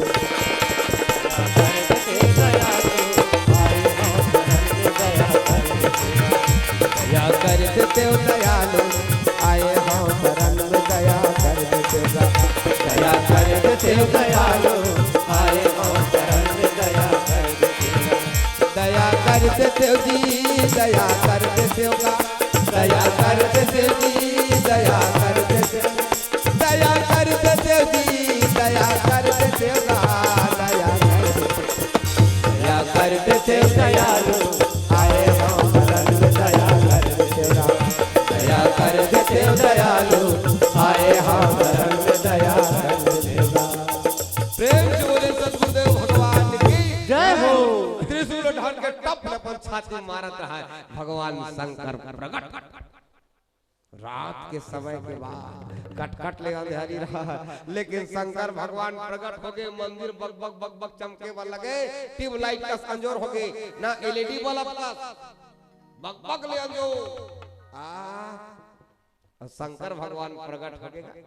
दया कर दे तें दयालु, आए हंव शरण में, दया कर दे तें दा-, दया कर दे तें दयालु, आए हंव शरण में, दया कर दे तें दा-, दया कर दे तें जी, दया कर दे तें गा, दया कर दे तें जी, दया कर दे तें, दया कर दे तें जी, दया कर दे तें गा, दया कर दे। दया कर दे तें दयालु, आए हंव शरण में, दया कर दे तें गा। दया कर दे तें दयालु, आए हंव शरण में, दया कर दे तें गा। प्रेम से बोले सतगुरुदेव भगवान की जय हो। त्रिशूल ढाल के टप ले अपन छाती मारत रहा है भगवान शंकर प्रगट। रात के समय के बाद कटकट ले अंधेरी रहा, लेकिन शंकर भगवान प्रगट हो गए। मंदिर बक बक बक बक चमके बर लगे, ट्यूबलाइट कस अंजोर हो गए, ना एलईडी बल्ब कस, बक बक ले अंजोर। आ, अउ शंकर भगवान प्रगट हो गए।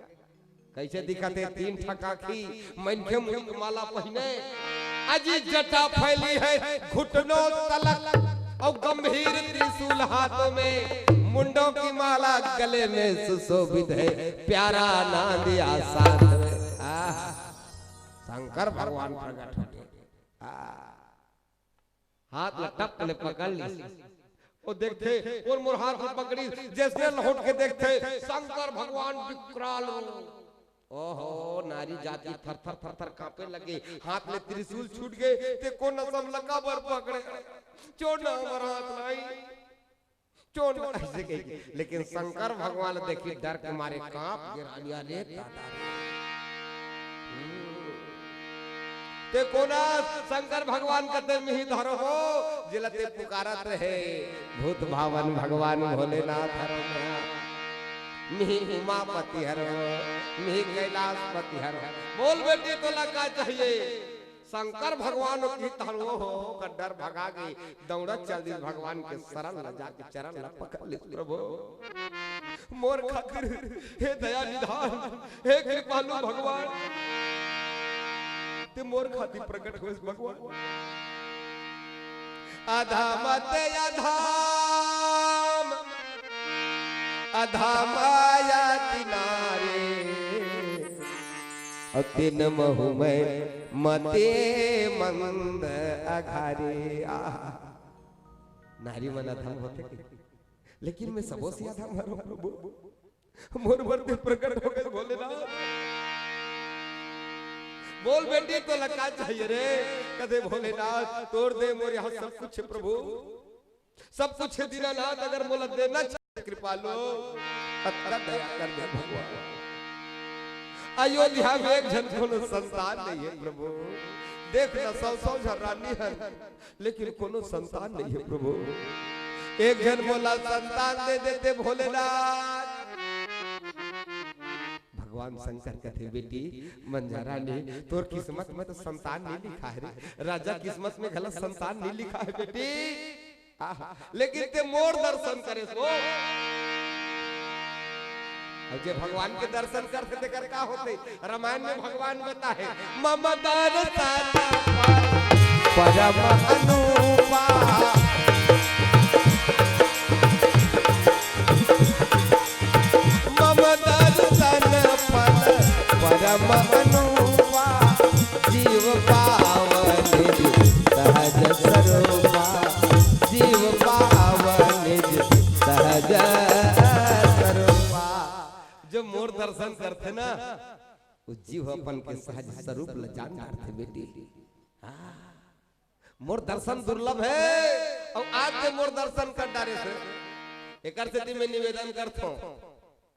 कैसे दिखत हे? तीन ठक आँखी, मनखे मुड़ी के माला पहिने, अजी जटा फैली है घुटनों तलक, अउ गंभीर त्रिशूल हाथों में, मुंडों की माला गले में सुशोभित है, प्यारा नांदिया साथ में। आह, शंकर भगवान प्रगट हो गए। आह। हाथ ला टप ले पकड़ ली। ओ देखथे, ओर मोर हाथ ला पकड़ी, जैसने लहुट के देखथे, शंकर भगवान विकराल रूप। ओहो, नारी जाति थर थर थर थर कांपे लगे, हाथ ले त्रिशूल छूट गए, तें कोन असन ला काबर पकड़े? छोड़ ना हमर हाथ ला। छोड़ ना, ऐसे कही। लेकिन शंकर भगवान देखी डर के मारे कांप गे रानी, अरे दादा रे। हम्म। तें कोन अस शंकर भगवान कथे मिही धरों हो, जेला तें पुकारत रहे, भूत भावन भगवान भोलेनाथ हरों कहा, मिही उमापति हरों, मिही कैलाशपति हरों। बोल बेटी, तोला का चाहिए? शंकर भगवान की धरों हो, ओकर डर भगा गे, दौड़त चल दिस भगवान के शरण ला जाके, चरण ला पकड़ लिस प्रभु। मोर खातिर हे दया निधान, हे कृपालु भगवान, तें मोर खातिर प्रगट होइस भगवान। अधम ते अधम, अधम अति नारी, अउ तिन महु मय मते मंद अघारी। आहा। नारी मन अधम होथे के? लेकिन मैं सबो से अधम हरों प्रभु। मोर बर तें प्रगट हो गए भोलेनाथ। बोल बेटी, तोला का चाहिए रे? कथे भोलेनाथ, तोर दे मोर यहाँ सब कुछ है प्रभु, सब कुछ है दीनानाथ, अगर मोला देना चाहिए कृपालु, अतका दया कर दे भगवान। अयोध्या में एक झन कोनो संतान नहीं है प्रभु, देख ना सौ सौ झन रानी हन, लेकिन कोनो संतान नहीं है प्रभु। एक झन मोला संतान दे देते भोलेनाथ। भगवान शंकर कथे, बेटी मंझा रानी, तोर किस्मत में तो संतान नहीं लिखा है रे, राजा किस्मत में घला संतान नहीं लिखा है बेटी। आहा, लेकिन तें मोर दर्शन करेस हो। अउ जे भगवान के दर्शन करथे तेकर का होथे? रामायण में भगवान बताहे, मम दर्शन परम अनुपा, मम दर्शन फल परम अनुपा, जीव पावन निज सहज स्वरूपा, जीव पावन निज सहज दर्शन करथे ना, वो जीव अपन के सहज स्वरूप ल जान डारथे बेटी। हाँ। मोर दर्शन दुर्लभ हे, अउ आज के मोर दर्शन कर डारे से, एकर सेती मैं निवेदन करथों,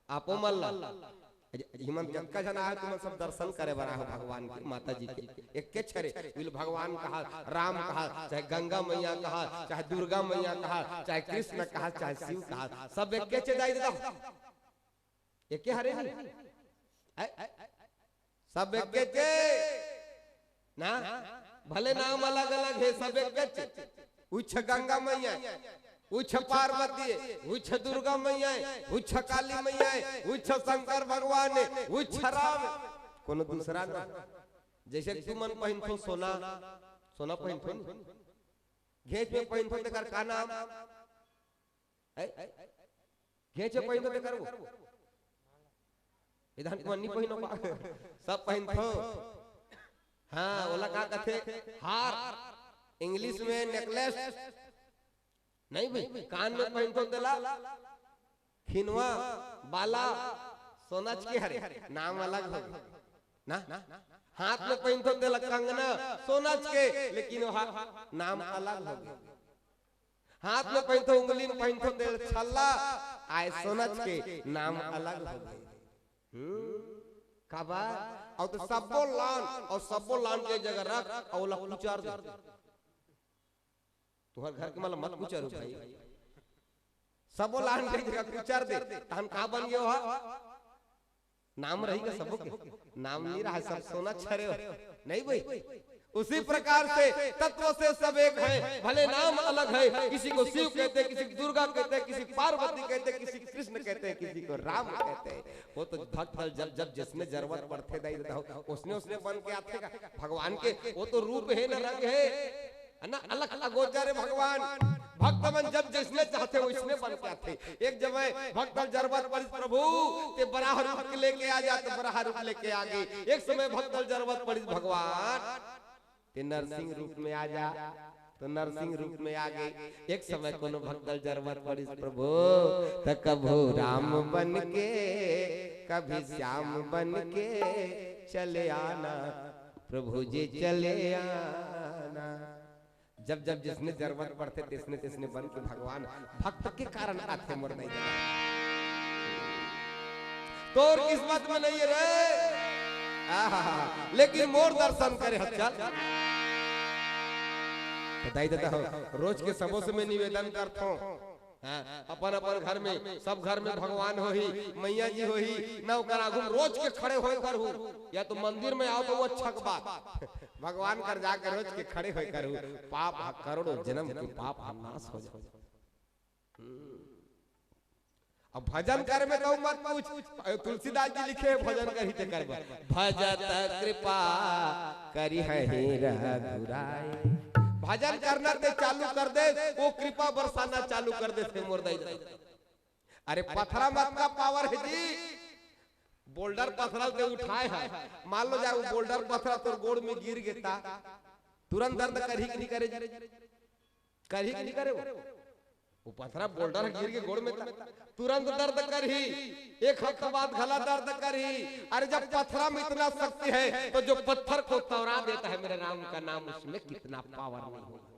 आपो मन ला, हिमन जतका झन आए, तुमन सब दर्शन करे बर आए हो भगवान के, माता जी के। एक के छरे, बिल भगवान कहा, राम कहा, चाहे गंगा मैया कहा, चाहे दुर्गा मैया कहा, चाहे कृष्ण कहा, चाहे शिव कहा, सब एक के छे दाई ददा। एके हरे नी? ऐ, सब एके चे ना, भले नाम अलग-अलग हे, सब एके चे। उच्छ गंगा मैया, उच्छ पार्वती, उच्छ दुर्गा मैया, उच्छ काली मैया, उच्छ शंकर भगवान, उच्छ राम, कोनो दूसरा ना। जैसे तुमन पहिनथो सोना, सोना पहिनथो नी? घेंच में पहिनथो तेकर का नाम? ऐ? घेंच पहिनथो तेकर वो? इधर तुमन नी पहिनो का? सब पहिनथो। हाँ, ओला का कथे? हार। English में necklace। नहीं भाई, कान में पहिनथो तेला खिनवा, बाला, सोनच के हरे, नाम अलग हो ना। हाथ में पहिनथो तेला कंगना, सोनच के, लेकिन वो हा-, नाम अलग हो। हाथ में पहिनथो, उंगली में पहिनथो तेला छल्ला, आय सोनच के, नाम अलग हो। हम्म, काबर? अउ तो सब्बो लान, अउ सब्बो लान के जगह रख, अउ ओला कुचर दे। तुहर घर के मन ला मत कुचर भाई, सब्बो लान के जगह कुचर दे, तहन का बन गयो हा? नाम रही का सबो के? नाम नहीं रहा, सब सोनच हरे हो। नहीं भाई, उसी प्रकार से तत्व से सब एक है, भले नाम अलग है, किसी को शिव कहते हैं, किसी को दुर्गा कहते हैं, किसी को पार्वती कहते हैं, किसी को कृष्ण कहते हैं, किसी को राम कहते हैं। वो तो भक्त जब जब जिसने जरूरत पड़थे दाई ददा हो, उसने उसने बन के आथे का भगवान के, वो तो रूप है ना रंग है, है ना, अलख अगोचर है भगवान। भक्त मन जब जैसने चाहथे वैसने बन के आथे। एक समय भक्त जरूरत पड़िस प्रभु, ते बराह रूप के लेके आ जा, तो बराह रूप लेके आ गे। एक समय भक्त जरूरत पड़िस भगवान, ते नरसिंह रूप में आ जा, तो नरसिंह रूप में आ गे। एक समय कोनो भक्त जरूरत पड़िस प्रभु, त कभू राम बन के, कभी श्याम बन के चले आना, प्रभु जी चले आना। जब जब जिसने जरूरत पड़थे, तिसने तिसने बन के भगवान भक्त के कारण आथे मोर दाई ददा। तोर किस्मत में नहीं है रे, आहा, लेकिन मोर दर्शन करे ह चल। तो दाई ददा हो, रोज के सबो से मैं निवेदन करथों, हाँ, अपन अपन घर में, सब घर में भगवान होही, मैया जी होही, ना ओकर आगू में रोज के खड़े होए करहू, या तो मंदिर में आओ तो वो अच्छा के बात। भगवान कर जाके रोज के खड़े होए करहू, पाप ह, करोड़ों जन्म के पाप ह नाश हो जाए। हम्म। अब भजन करे में तो मत पूछ, तुलसीदास जी लिखे भजन करही ते करबा। भजत कृपा करिहहि रघुराई। भजन करना ते चालू कर दे, वो कृपा बरसाना चालू कर देथे मोर दाई। अरे पथरा में अतका power है जी, boulder पथरा ते उठाए है, मान लो जाए वो boulder पथरा तोर गोड़ में गिर गे त तुरंत दर्द करही कि नहीं करे जी? करही कि नहीं करे वो? वो पथरा boulder गिर गे गोड़ में त तुरंत दर्द करही, एक हफ्ता बाद घला दर्द करही। अरे जब पथरा में इतना शक्ति है तो जो पत्थर को तौरा देता है, मेरे राम का नाम, उसमें कितना power नहीं होगा।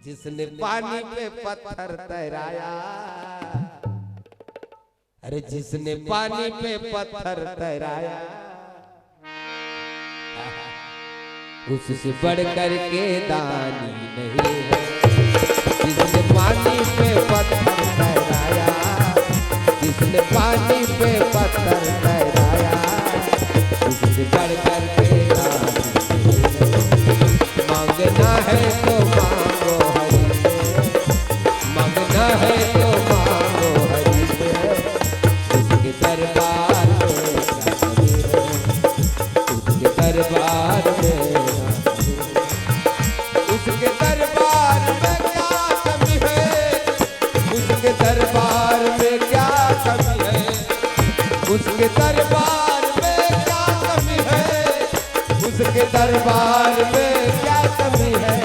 जिसने पानी पे पत्थर तैराया, अरे जिसने पानी पे पत्थर तैराया, उससे बढ़कर के दानी नहीं है। जिसने पानी पे पत्थर तैराया, जिसने पानी पे पत्थर तैराया, उससे बढ़कर के दानी नहीं है। मांगना है तो मांगो हरि से, मांगना है तो मांगो हरि से, उसके दरबार में क्या कमी है, उसके दरबार में क्या कमी है, उसके दरबार में क्या कमी है, उसके दरबार में क्या कमी है, उसके दरबार में क्या कमी है, उसके दरबार में क्या कमी है।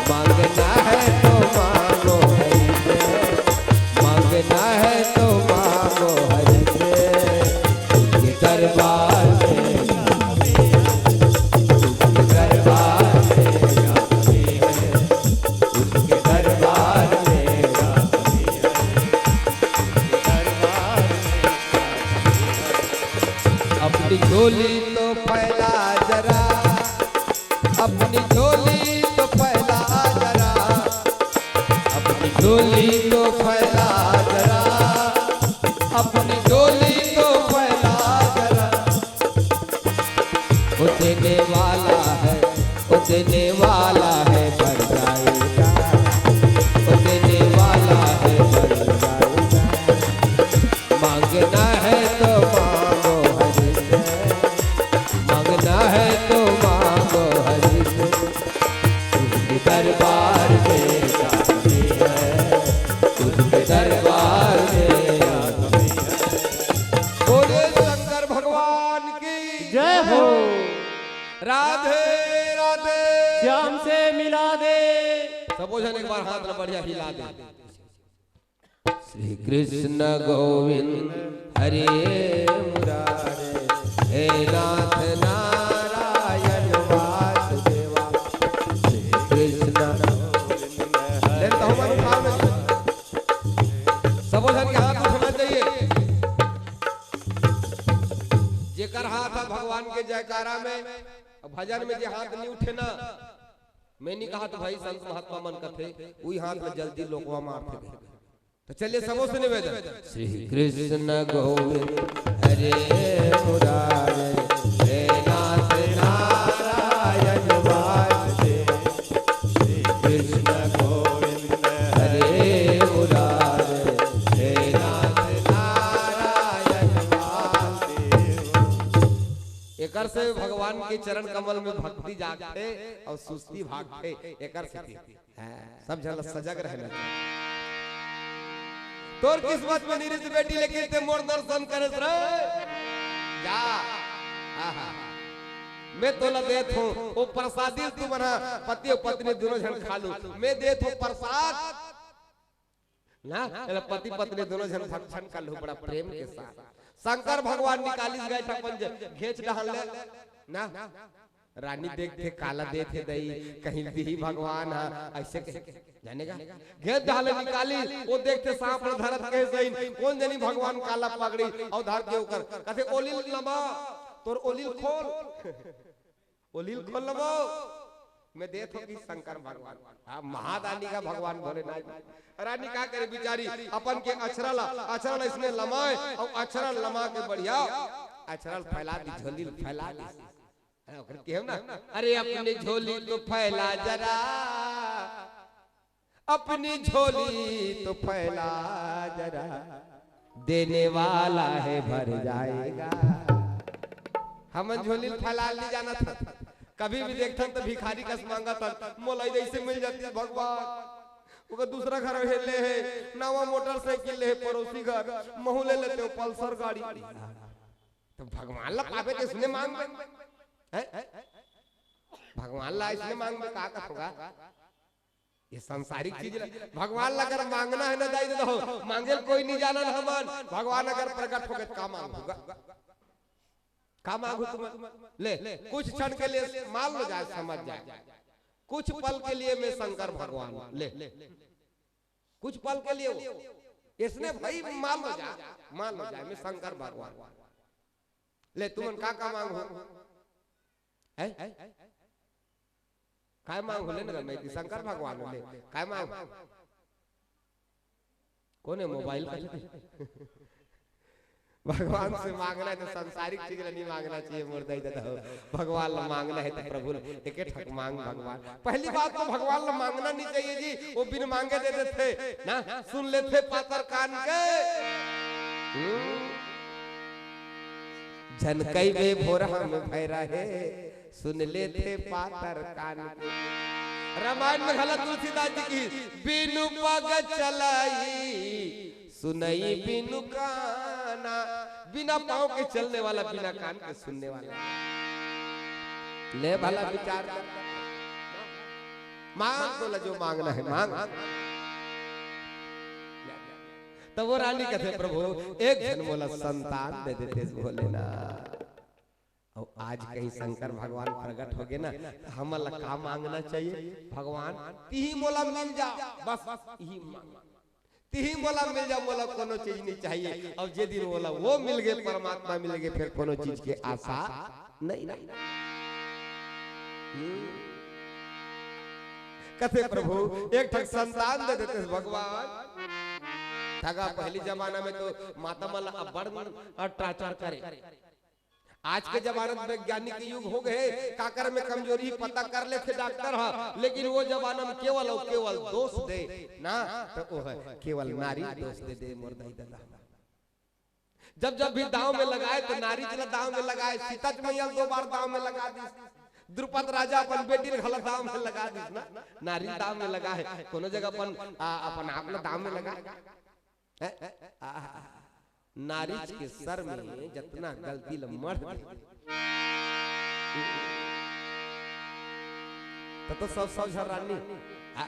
मांगना है तो मांगो हरि से, मांगना है झोली तो फैला जरा, अपनी झोली तो फैला जरा, अपनी झोली तो फैला जरा, अपनी झोली तो फैला जरा। वो देने वाला है, वो देने वाला है, भर जाएगा। वो देने वाला है, भर जाएगा। मांगना है तो मांगो हरि से, मांगना है तो मांगो हरि से। उसके दरबार में काफी है, उसके दरबार में काफी है। बोले शंकर भगवान की जय हो। राधे राधे। श्याम से मिला दे। सबो झन एक बार हाथ ला बढ़िया हिला दे। श्री कृष्ण गोविंद हरे मुरारे, हे नाथ नारायण वासुदेवा। श्री कृष्ण गोविंद हरे। ले तो हमन उठाओ ना। सबो झन के हाथ उठना चाहिए। जेकर हाथ है भगवान के जयकारा में, भजन में जे हाथ नहीं उठे ना, मैं नहीं कहा तो भाई संत महात्मा मन कथे, उही हाथ में जल्दी लोकवा मारथे। तो चलिए सबों से निवेदन। श्री कृष्ण गोविंद हरे मुरारे, हे नाथ नारायण वासुदेव। श्री कृष्ण गोविंद हरे मुरारे, हे नाथ नारायण वासुदेव। एकर से भगवान के चरण कमल में भक्ति जागथे अउ सुस्ती भागथे। एकर से हाँ, सब झन ला सजग रहना चाहिए। तोर किस्मत में नहीं रहिस बेटी, लेकिन ते मोर दर्शन करेस रे। जा। आहा। मैं तोला देत हूँ, वो प्रसादी तुमन हा पति अउ पत्नी दोनों झन खा लू। मैं देत हूँ प्रसाद। ना, एला पति पत्नी दोनों झन भक्षण कर लू बड़ा प्रेम के साथ। शंकर भगवान निकालिस गए था अपन ज-, घेंच डहान ले। ना, रानी देखथे काला देथे दई, कहीं दिही भगवान हा, ऐसे कहे। जाने का? घेंच डहान ले निकालिस, वो देखथे सांप ल धरत कहे सही, कोन जनी भगवान काला पगड़ी, अउ धर के ओकर, कथे ओलिल लमा, तोर ओलिल खोल। ओलिल खोल लबो, मैं देत हूँ कि शंकर भगवान। हाँ, महादानी का भगवान भोलेनाथ। रानी का करे बिचारी, अपन के अचरा ला, अचरा ला इसने लमाए, अउ अचरा लमा के बढ़िया, अचरा ला फैला दी, झोली ला फैला दी। हाँ, ओकर केहेव ना, अरे अपनी झोली तो फैला जरा, अपनी झोली तो फैला जरा, देने वाला है भर जाएगा। हमन झोली फैला ले जाना था। कभी भी देखथन तो भिखारी कस मांगत हन, मोला जैसे मिल जाती भगवान। ओकर दूसरा घर हेले हे, नवा मोटरसाइकिल ले हे, पड़ोसी घर महू ले लेते हो पल्सर गाड़ी। तो भगवान ला पाबे तो इसने मांग में, हैं? भगवान ला इसने मांग में का कथोगा? ये सांसारिक चीज ला, भगवान ला अगर मांगना है ना दाई ददा हो, मांगे ल कोई नहीं जानन हमन। भगवान अगर प्रकट हो गए तो का मांगहू गा? का मांगहू तुम? ले, कुछ क्षण के लिए मान लो जाए, समझ जाए, कुछ पल के लिए मैं शंकर भगवान, ले, कुछ पल के लिए वो, इसने भाई मान लो जाए, मान लो जाए मैं शंकर भगवान। ले तुमन का का मांगहू? हैं? काय मांगहू ले ना मैं कि शंकर भगवान ले, काय मांगहू? कोन हे मोबाइल का? भगवान से मांगना है तो सांसारिक चीज ला नहीं मांगना चाहिए, मोर दाई ददा हो। भगवान ला मांगना है तो प्रभु ला एके ठक मांग भगवान। पहली बात तो भगवान ला मांगना नहीं चाहिए जी, वो बिन मांगे दे देथे ना, सुन लेथे पातर कान के। हम्म। झन कहिबे भोरहा में भैरा हे, सुन लेथे पातर कान के। रामायण में घला तुलसीदास जी की, बिनु पग चलई, सुनई बिनु काना, बिना पाँव के चलने वाला, बिना कान के सुनने वाला। ले भला विचार कर। मांग तोला जो मांगना है, मांग। तब वो रानी कथे, प्रभु, एक झन मोला संतान दे देते भोलेनाथ। अउ आज कहीं शंकर भगवान प्रकट हो गए ना, तो हमन ला का मांगना चाहिए? भगवान, तिही मोला मिल जा, बस यही मांग। तिही मोला मिल जा, मोला कोनो चीज नहीं चाहिए। अब जे दिन मोला वो मिल गए, परमात्मा मिल गए, फिर कोनो चीज के आशा नहीं, नहीं। हम्म। कथे प्रभु, एक ठक संतान दे देते भगवान। ठगा, पहली जमाना में तो माता मन ला अब्बड़ torture करे। आज के जमाना में वैज्ञानिक युग हो गए, काकर में कमजोरी पता कर लेथे डॉक्टर ह, लेकिन वो जमाना में केवल अउ केवल दोष दे ना, तो वो है केवल नारी दोष दे दे मोर दाई ददा। जब जब भी दांव में लगाए तो नारी च ला दांव में लगाए, सीता मैया दो बार दांव में लगा दी, द्रुपद राजा अपन बेटी ला घला दांव में लगा दी ना, नारी दांव में लगा है, कोनो जगह अपन, आ, अपन आप ला दांव में लगा। हैं? आ, नारीच के सर में जतना गलती ल मढ़ दे। त तो सब, सब झन रानी। आ, आ।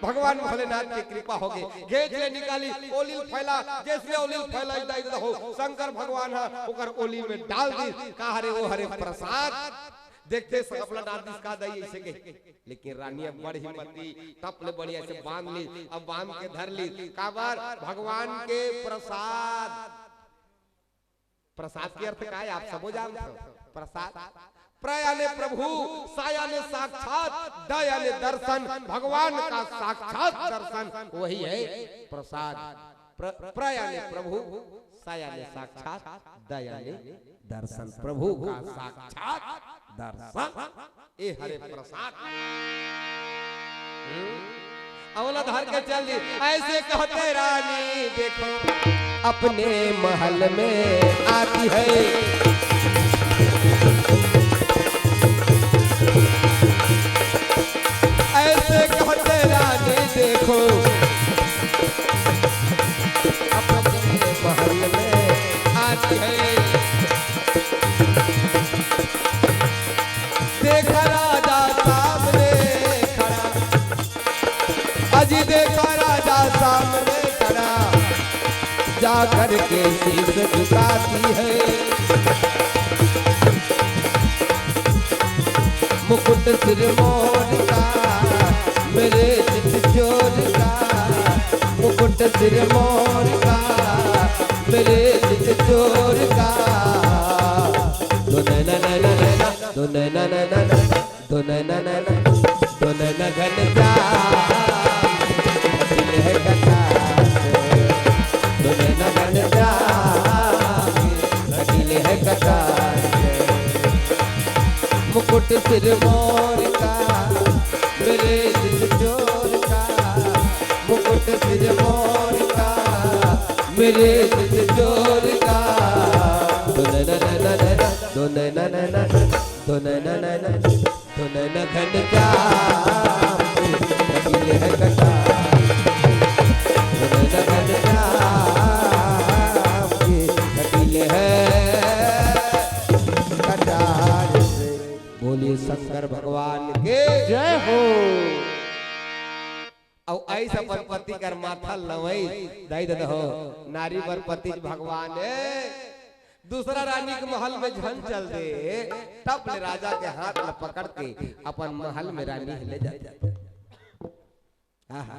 भगवान भोलेनाथ के कृपा हो गए, घेंच ले निकाली, ओली ल फैला, जैसे ओली ल फैला, दाई ददा हो, शंकर भगवान ह ओकर ओली में डाल दी। का हरे? वो हरे प्रसाद। देखते सब अपना नारदिस का दाई ऐसे के। लेकिन रानी अब्बड़ हिम्मती, टप ले बढ़िया से बांध ली, अब बांध के धर ली। काबर? भगवान के प्रसाद। प्रसाद के अर्थ का है, आप सबो जानत हो। प्रसाद, प्र याने प्रभु, सा याने साक्षात, द याने दर्शन, भगवान का साक्षात दर्शन वही है प्रसाद। प्र, प्र याने प्रभु, सा याने साक्षात, द याने दर्शन, प्रभु का साक्षात दर्शन। ए हरे प्रसाद। हम्म? अवला धर के चल दी। ऐसे कहते रानी देखो, अपने महल में आती है। ऐसे कहते रानी देखो, अपने महल में आती है। देखा राजा सामने खड़ा, अजी देखा राजा सामने खड़ा, जा करके शीश झुकाती है। मुकुट सिर मोर का, मेरे चित चोर का, मुकुट सिर मोर का, मेरे चित चोर का। दो नैना, नैना, नैना, दो नैना, नैना, नैना, दो नैना, नैना, दो नैना घन श्याम, दिल है कटार से। दो नैना घन श्याम, दिल है कटार से। मुकुट सिर मोर का, मेरे दिल चोर का, मुकुट सिर मोर का, मेरे दिल चोर का। दो नैना, नैना, नैना, दो नैना, नैना, दो नैना, नैना, दो नैना घन श्याम, कटीले है कटार। दो नैना घन श्याम, कटीले है कटार से। बोलिए शंकर भगवान के जय हो। अउ ऐस अपन पति कर माथा लवई, दाई ददा हो, नारी बर पति भगवान ए। दूसरा रानी के महल में झन चल दे, तब ले राजा के हाथ ल पकड़ के अपन महल में रानी ले जाथे। आहा,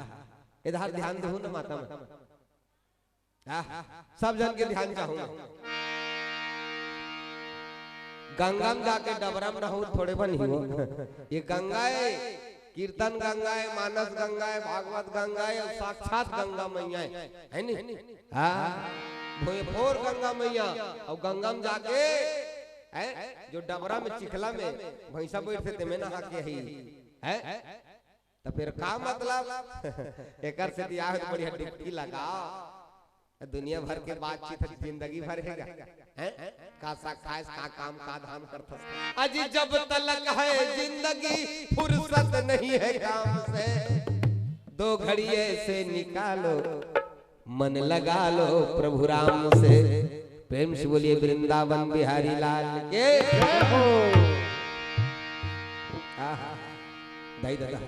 इधर ध्यान देहू न माता मन। आह, सब झन के ध्यान चाहूं। गंगा में जाके डबरा में नहाहू थोड़े बनी हो। ये गंगा है, कीर्तन गंगा है, मानस गंगा है, भागवत गंगा है, अउ साक्षात गंगा मैया है, है नी? हाँ, भोंयफोर गंगा मैया, अउ गंगा में जाके, है, जो डबरा में चिखला में भैंसा बैठथे तेमे नहा के ही, है? त फिर का मतलब? एकर से दिया हो तो बढ़िया डुबकी लगाओ। दुनिया भर के बातचीत है, जिंदगी भर है, हैं? का सा खाएस, का काम, का धाम करथस। अजी जब तलक है जिंदगी, फुर्सत नहीं है काम से। दो घड़ी ऐसे निकालो, मन लगा लो प्रभु राम से। प्रेम से बोलिए वृंदावन बिहारी लाल के। जय हो। आहा, दाई ददा।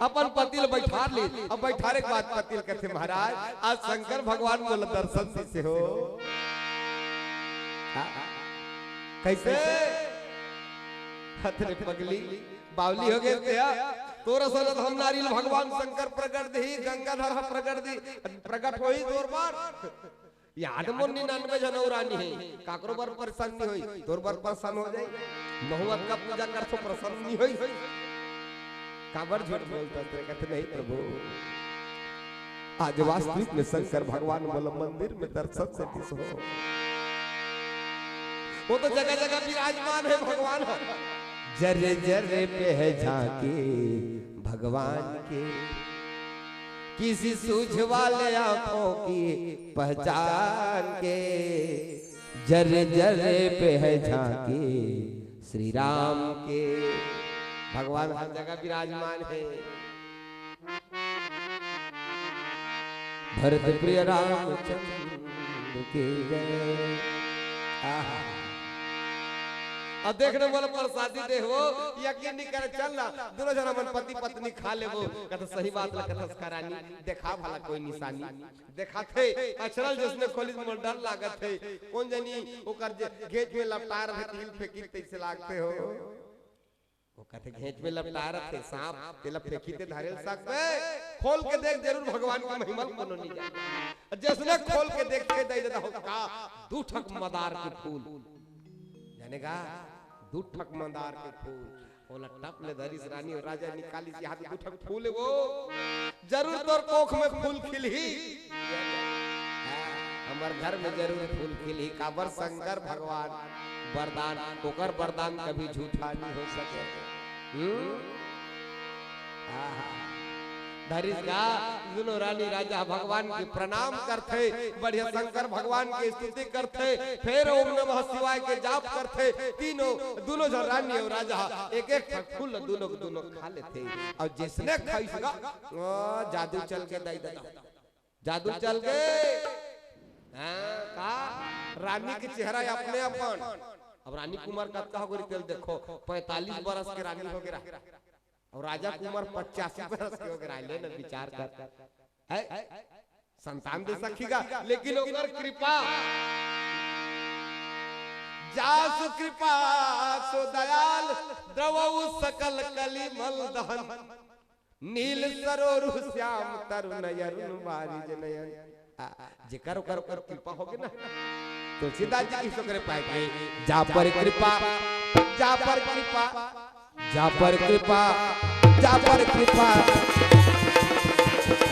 अपन पति ल बैठार ले, अब बैठारे के बाद पति ल कथे, "महाराज, आज शंकर भगवान मोला दर्शन दिसे हो।" हाँ, कैसे? हथ रे पगली, बावली हो गए थे, हाँ? तोर असन हम नारी ल भगवान शंकर प्रगट दिही, गंगाधर ह प्रगट दी, प्रगट होही तोर बर। याद मोर निन्यानवे झन अउ रानी हे, काकरो बर परेशान नइ होही, तोर बर परेशान हो जाही। महूं अतका पूजा करथों, परेशान नइ होही। काबर झूठ बोलथस रे? कथे नहीं प्रभु, आज वास्तविक में शंकर भगवान मोला मंदिर में दर्शन से दिस हो। वो तो जगह जगह विराजमान हे भगवान ह। जरे जरे पे है झांकी भगवान के, किसी सूझ वाले आंखों की पहचान के। जरे जरे पे है झांकी श्री राम के। भगवान हर जगह विराजमान हे। भरत प्रिय रामचंद्र के जय। आहा। अब देख ना, मोला प्रसादी दे हो, यकीन नइ करे, चल ना, दूनों झन हमन पति पत्नी खा लेबो। कथे सही बात ला कथस का रानी, देखा भला कोई निशानी। देखाथे, अचरा ल जइसने खोलिस मोला डर लागत हे। कोन जनी ओकर जे घेंच में लपटाय रथे, तिल फेंकिस तइसे लागथे हो। वो कथे घेंच में लपटाय रथे सांप, तेला फेंकिस ते धरे ल सकबे। खोल के देख, जरूर भगवान के महिमा ल कोनो नइ जाने। जइसने खोल के देखे दई ददा हो का, दू ठक मंदार के फूल। जाने का? दू ठक मंदार के फूल। ओला टप ले धरिस रानी अउ राजा निकालिस, यहाँ दू ठक फूल हे वो। जरूर तोर कोख में फूल खिलही। हमर घर में जरूर फूल खिलही, काबर शंकर भगवान वरदान, ओकर वरदान कभी झूठा नइ हो सके। हम्म? आहा। धरिस का, दूनों रानी राजा भगवान के प्रणाम करथे, बढ़िया शंकर भगवान के स्तुति करथे, फेर ओम नमः शिवाय के जाप करथे। तीनों, दूनों झन रानी अउ राजा एक एक ठक फूल दूनों के दूनों खा लेथे। अउ जइसने खाइस गा, ओ, जादू चल के दई ददा। जादू चल के। हाँ, का? रानी के चेहरा अपने अपन। अब रानी के उमर कतका होगे रही तेला देखो, पैंतालीस बरस के रानी होगे रही। अउ राजा के उमर पचासी बरस के होगे रही। ले ना विचार कर। है? संतान दे सकही गा, लेकिन ओकर कृपा। जासु कृपा सो दयाल, द्रवउ सकल कलिमल दहन। नील सरोरु श्याम तरुण अरुण बारिज नयन। आ, जेकर ओकर, ओकर कृपा होगे ना, तुलसीदास जी कहिस ओकरे पाय के, जा पर कृपा, जा पर कृपा, जा पर कृपा, जा पर कृपा।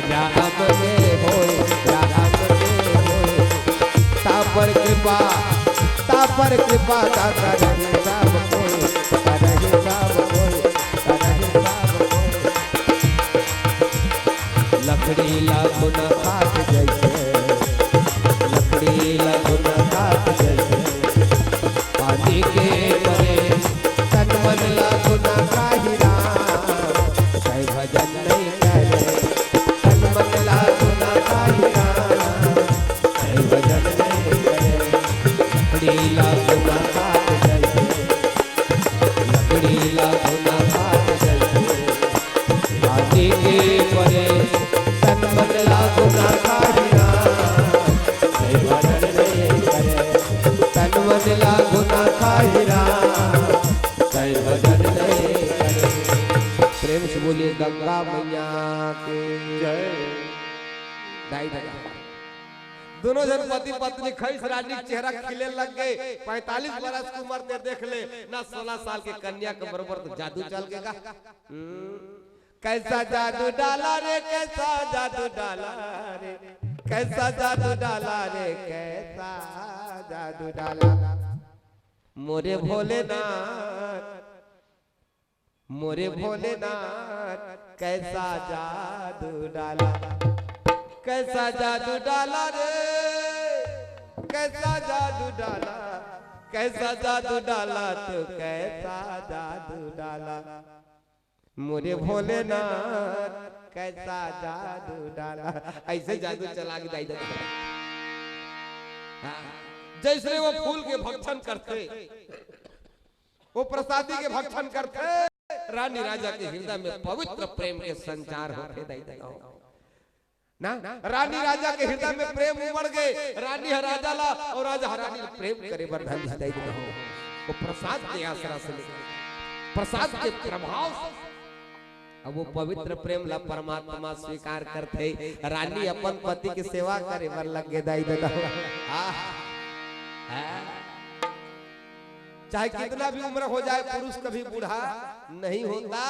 राम के होय, राम के होय, ता पर कृपा, ता पर कृपा, ता करही सब कोई, करही सब कोई, करही सब कोई। लकड़ी ला घुन खात जइसे, लकड़ी ला घुन खात जइसे, पानी के परे तन मन ला घुन खाही राम, कहे भजन नइ करे। तन मन ला घुन खाही राम, कहे भजन नइ करे। लकड़ी ला घुन खात जइसे, लकड़ी ला घुन खात जइसे, आदि के परे तन मन ला घुन खाही राम, कहे भजन नइ करे। तन मन ला घुन खाही राम, कहे भजन नइ करे। प्रेम से बोलिए गंगा मैया की जय। दाई ददा। दूनों झन पति पत्नी खाइस, रानी के चेहरा खिले लग गे। पैंतालीस बरस के उमर ते देख ले ना, सोलह साल के कन्या के बरोबर तो जादू चल गे गा। हम्म। कैसा जादू डाला रे, कैसा जादू डाला रे, कैसा जादू डाला रे, कैसा जादू डाला। मोरे भोलेनाथ, मोरे भोलेनाथ, कैसा जादू डाला, कैसा जादू डाला रे, कैसा जादू डाला, कैसा जादू डाला, तू कैसा जादू डाला। मोरे भोलेनाथ, कैसा जादू डाला। अइसे जादू चला के दाई ददा। हाँ, जइसने वो फूल के भक्षण करथे, वो प्रसादी के भक्षण करथे, रानी राजा के हृदय में पवित्र प्रेम के संचार होथे दाई ददा। ना, रानी राजा के हृदय में प्रेम उमड़ गे, रानी ह राजा ला अउ राजा ह रानी ला प्रेम करे बर धन दाई ददा। वो प्रसाद के आसरा से लेके, प्रसाद के प्रभाव से अब वो पवित्र प्रेम ला परमात्मा स्वीकार करथे। रानी अपन पति के सेवा करे बर लग गे, दाई ददा। आह, आह। चाहे कितना भी उम्र हो जाए, पुरुष कभी बूढ़ा नहीं होता।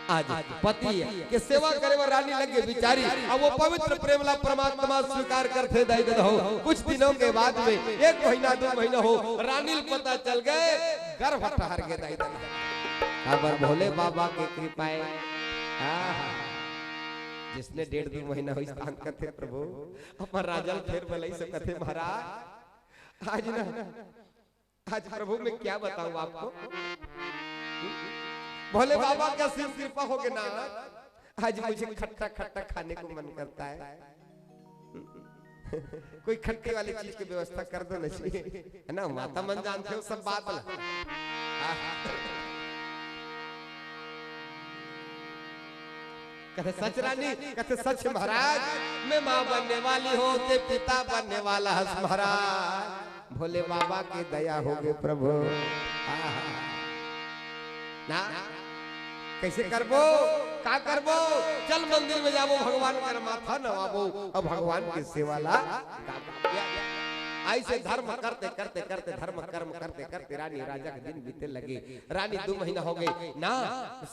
आज पति के सेवा करे बर रानी लग गे बिचारी। अब वो पवित्र प्रेम ला परमात्मा स्वीकार करथे, दाई ददा हो। कुछ दिनों के बाद में, एक महीना, दो महीना हो, रानी ल पता चल गे, गर्भ ठहर गे, दाई ददा। काबर भोले बाबा के कृपा हे। आहा। जिसने डेढ़ दो महीना हो स्थान करथे, प्रभु, अपन राजा ल फेर बलई सकथे महाराज। आज ना, आज प्रभु, मैं क्या बताऊं आपको, भोले बाबा का असीम कृपा हो गे ना, आज मुझे खट्टा खट्टा खाने को मन करता है। कोई खट्टे वाली चीज की व्यवस्था कर दो ना जी, है ना? माता मन जानथे हो सब बात ला। आहा। कथे, "सच रानी?" कथे, "सच महाराज, मैं माँ बनने वाली हूँ, ते पिता बनने वाला हस महाराज।" भोले बाबा के दया हो गे प्रभु। आहा। ना, कैसे करबो, का करबो? चल मंदिर में जाबो, भगवान कर माथा नवाबो, अब भगवान के सेवा ला। ऐसे धर्म करते करते करते, धर्म कर्म करते करते रानी राजा के दिन बीते लगे। रानी दू महीना हो गे ना,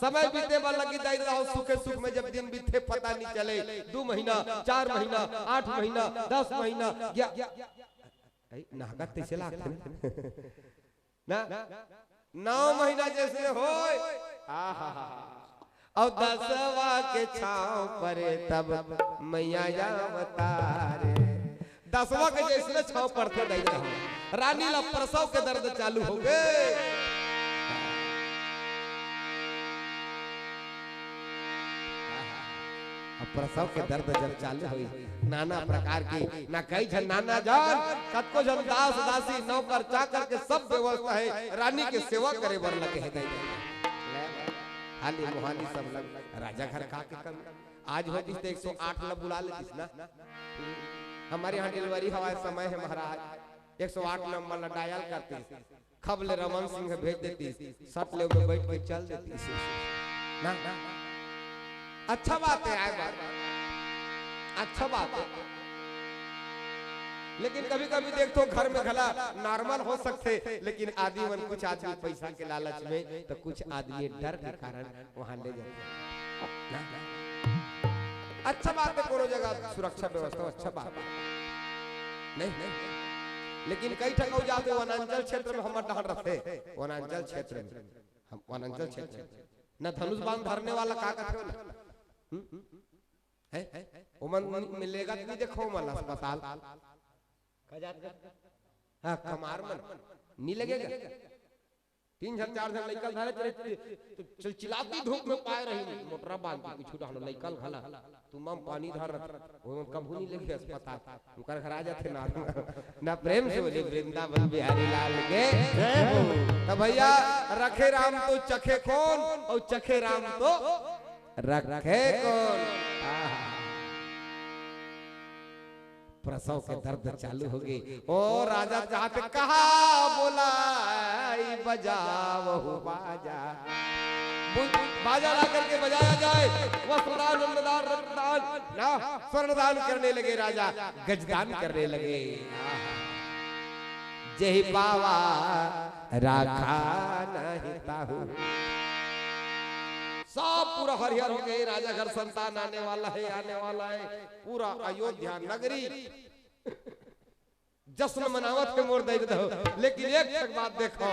समय बीते बर लगी, दाई ददा हो, सुखे सुख में जब दिन बीते पता नहीं चले। दू महीना, चार महीना, आठ महीना, दस महीना, ग्या-, ऐ, नाहकत तैसे लागथे ना। ना, नौ महीना जैसे होय, आहा, अउ दसवा के छांव परे तब मैया अवतारे। दसवा के जैसने छांव परथे, दाई ददा हो, रानी ला प्रसव के दर्द चालू हो गे। अब प्रसव के दर्द जब चालू होई, नाना प्रकार के, ना कई झन नाना जान, कतको झन दास दासी, नौकर चाकर के सब व्यवस्था हे, रानी के सेवा करे बर लगे हे, दाई ददा। हाली मुहाली सब लग, राजा घर का के कमी। आज होतिस त एक सौ आठ ला बुला लेतिस ना। हमर इहाँ delivery होवय समय हे महाराज, एक सौ आठ नंबर ला dial करतिस। खब ले रमन सिंह भेज देतिस, सट ले ओमे बइठ के चल देतिस। ना, ना। अच्छा बात हे, आय बात। अच्छा बात हे। लेकिन कभी-कभी देखथो घर में घला normal हो सकथे, लेकिन आदमी मन, कुछ आदमी पैसा के लालच में, त कुछ आदमी डर के कारण वहाँ ले जाथे। ना, ना। अच्छा बात हे, कोनो जगह सुरक्षा व्यवस्था अच्छा बात हे। नहीं, नहीं। लेकिन कई ठन अउ जाथे वनांचल क्षेत्र में, हमर डहर रथे, वनांचल क्षेत्र में, हम वनांचल क्षेत्र में। ना धनुष बाण धरने वाला का कथे ना? हम्म? हे? ओमन में लेगत नहीं देखो, ओमन अस्पताल। का जात का? हाँ, कमार मन। नहीं लगेगा। तीन झन, चार झन लइका ल धरे चले, तो चल चिल्लाती धूप में पाए रही, मोटरा बांध के कुछ डालो, लइका ल घला, तू मम पानी धर रख, वो कभू नहीं लेके अस्पताल, उनकर घर आ जाथे ना। ना प्रेम से बोले वृंदावन बिहारी लाल के। जय हो। तो भैया, रखे राम तो चखे कौन, और चखे राम तो रखे कौन? आहा। प्रसव के दर्द चालू हो गे। ओ राजा चाहते कहा बोलाई बजावहु बाजा। बु-, बाजा ला करके बजाया जाए। वस्त्रदान, अन्नदान, रत्नदान, ना, स्वर्णदान करने लगे राजा, गजदान करने लगे। जेहि पावा राखा नहीं ताहू। सब पूरा हरिहर हो गए, राजा घर संतान आने वाला है, आने वाला है। पूरा अयोध्या नगरी जश्न मनावत हे मोर दई ददा हो। लेकिन एक ठक बात देखो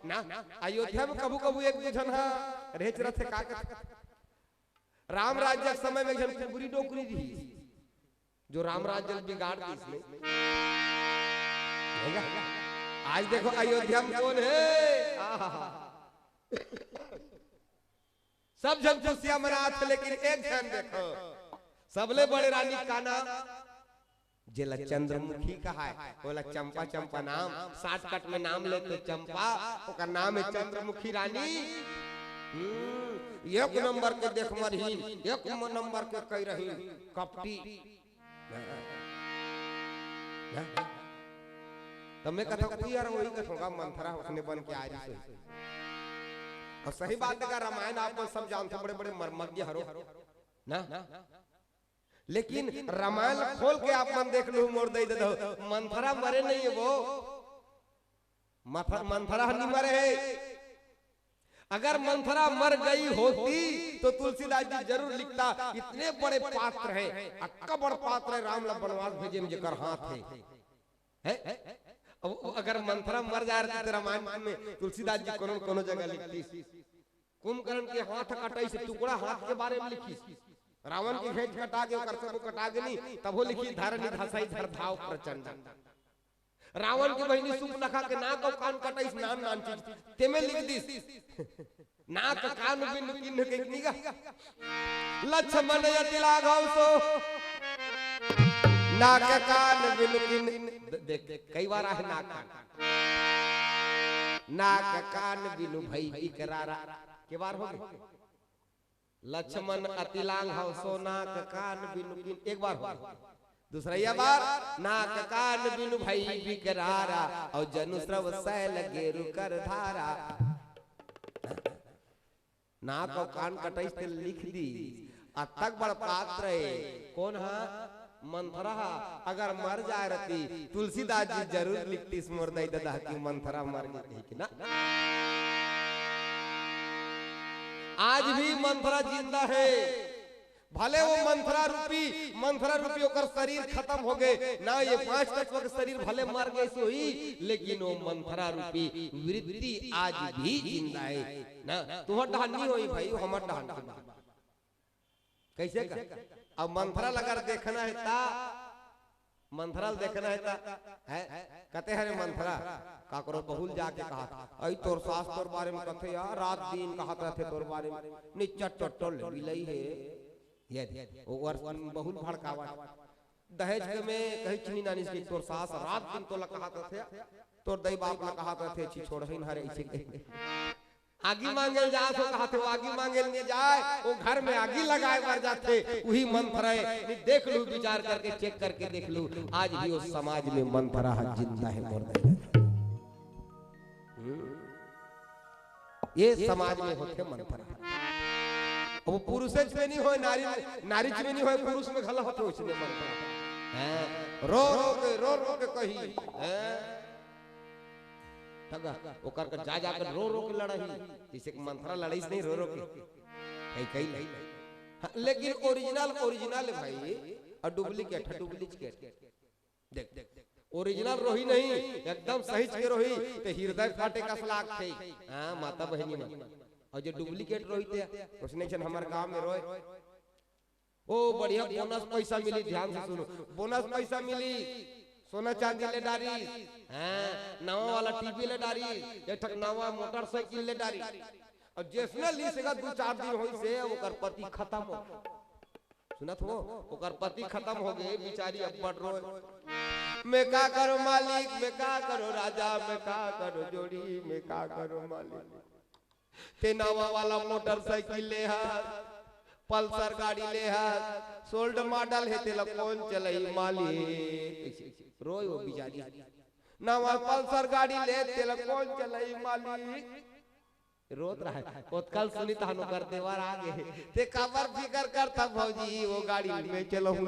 ना, अयोध्या में कभू कभू एक दू झन हा रेच रथे का कथे। राम राज्य के समय में एक झन कुबरी डोकरी रही, जो राम राज्य ल बिगाड़ दीस नहीं। नहीं गा? आज देखो अयोध्या में कौन है? आहा। सब झन खुशियां मनात हे, लेकिन एक झन देखो, सबले बड़े रानी का नाम, जेला चंद्रमुखी कहाय, ओला चंपा चंपा नाम, shortcut में नाम लेते चंपा, ओकर नाम है चंद्रमुखी रानी। हम्म, एक नंबर के देख मरहीन, एक नंबर के कई रहीन, कपटी। त मैं कथंव कि यार, वही कथंव का मंथरा उसने बन के आ रही सही। अउ सही बात हे का, रामायण आप मन सब जानथो, बड़े-बड़े मर्मज्ञ हरो ना। लेकिन रामायण खोल के आप मन देख लू, मोर दई ददा, मंथरा मरे नहीं हे वो। मथ-, मंथरा ह नहीं मरे हे। अगर मंथरा मर गई होती तो तुलसीदास जी जरूर लिखता, इतने बड़े पात्र हे, अक्का बड़ पात्र हे, राम ला बनवास भेजे में जेकर हाथ हे। हैं? अब वो अगर मंथरा मर जाय रहती त रामायण में तुलसीदास जी कोनो न कोनो जगह लिखतीस। कुंभकर्ण के हाथ कटाइस, टुकड़ा हाथ के बारे में लिखिस। रावण के घेंच कटा गे, ओकर सबो कटा गे नी, तभो लिखिस धरनी धसाई धर धाव प्रचंड। रावण के बहिनी सुपनखा के नाक अउ कान कटाइस, नान नान चीज, तेमे लिख दिस। नाक कान बिनु कीन्ह के निगा। लक्ष्मण अति लाघव सो नाक कान बिनु कीन्ह। दे-, देख, कई बार आहे नाक कान। नाक कान बिनु भई बिकरारा। के बार होगे? लक्ष्मण अति लाघव सो नाक कान बिनु कीन्ह। एक बार होगे। दूसरा ये बार, नाक कान बिनु भई बिकरारा, अउ जनु स्रव सैल गेरु कर धारा। नाक अउ कान कटाइस ते लिख दिस। अतक बड़ पात्र हे। कोन हा? मंथरा हा। अगर मर जाय रहती, तुलसीदास जी जरूर लिखतीस मोर दई ददा कि मंथरा मर गे कहिके ना। आज भी मंथरा जिंदा हे। भले वो मंथरा रूपी, मंथरा रूपी ओकर शरीर खतम होगे ना, ये पांच तत्व के शरीर भले मर गे से होही, लेकिन वो मंथरा रूपी वृत्ति आज भी जिंदा हे ना। तुंहर डहन नहीं होही भाई, वो हमर डहन के बा। कइसे का? अब मंथरा ल अगर देखना हे ता, मंथरा ल देखना हे ता, हैं? कथे हरे मंथरा, काकरो बहू ल जाके कहा, "अई तोर सास तोर बारे में कथे यार, रात दिन कहत रथे तोर बारे में, निच्चट टोटल बिलई हे।" ये दे, वो वर बहू ल भड़कावत। दहेज के में कहिच नी नानिस कि तोर सास रात दिन तोला कहत रथे, तोर दई बाप ला कहत रथे, "छी छोड़हिन हरे," अइसे कही। आगी मांगे ल जास, वो कहत हे, वो आगी मांगे ल नहीं जाय, वो घर में आगी लगाय बर जाथे, उही मंथरा हे। नहीं, देख लू, विचार करके, चेक करके देख लू, आज भी वो समाज में मंथरा ह जिंदा हे, मोर दई। हम्म। ये समाज में होथे मंथरा। अब वो पुरुषेच में नहीं होय, नारी, नारीच में नहीं होय, पुरुष में घला होथे, उसने मंथरा। हैं? रो रो के, रो रो के कही, हैं? ठगा, ओकर कर जा जाकर रो रो के लड़ही, जइसे कि मंथरा लड़ईस नहीं रो रो के। कई, कई लड़ही। हाँ, लेकिन original, original हे भाई, अउ duplicate हे, duplicate। देख, original रोही नहीं, एकदम सहीच के रोही, ते हिरदय फाटे कस लागथे। हाँ, माता बहिनी मन। अउ जे duplicate रोही ते, उसने जन हमर गांव में रोय, ओ बढ़िया बोनस पइसा मिली, ध्यान से सुनो, बोनस पइसा मिली, सोना चांदी ले डारी, हाँ, नवा वाला टीवी ले डारी, एक ठक नवा मोटरसाइकिल ले डारी। अउ जइसने लिस गा दू चार दिन होइस हे, ओकर पति खतम हो। सुनत हो, ओकर पति खतम होगे, बिचारी अब्बड़ रोय। मैं का करों मालिक, मैं का करों राजा, मैं का करों जोड़ी, मैं का करों मालिक। ते नवा वाला मोटरसाइकिल ले हस, पल्सर गाड़ी ले हस, सोल्ड मॉडल हे, तेला कोन चलही मालिक? रोय वो बिचारी। नवा पल्सर गाड़ी ले, तेला कोन चलही मालिक? रोत रहय। ओतका ल सुनी तहन ओकर देवर आगे। ते काबर फिकर करथस भौजी, वो गाड़ी ल मैं चलाहूं।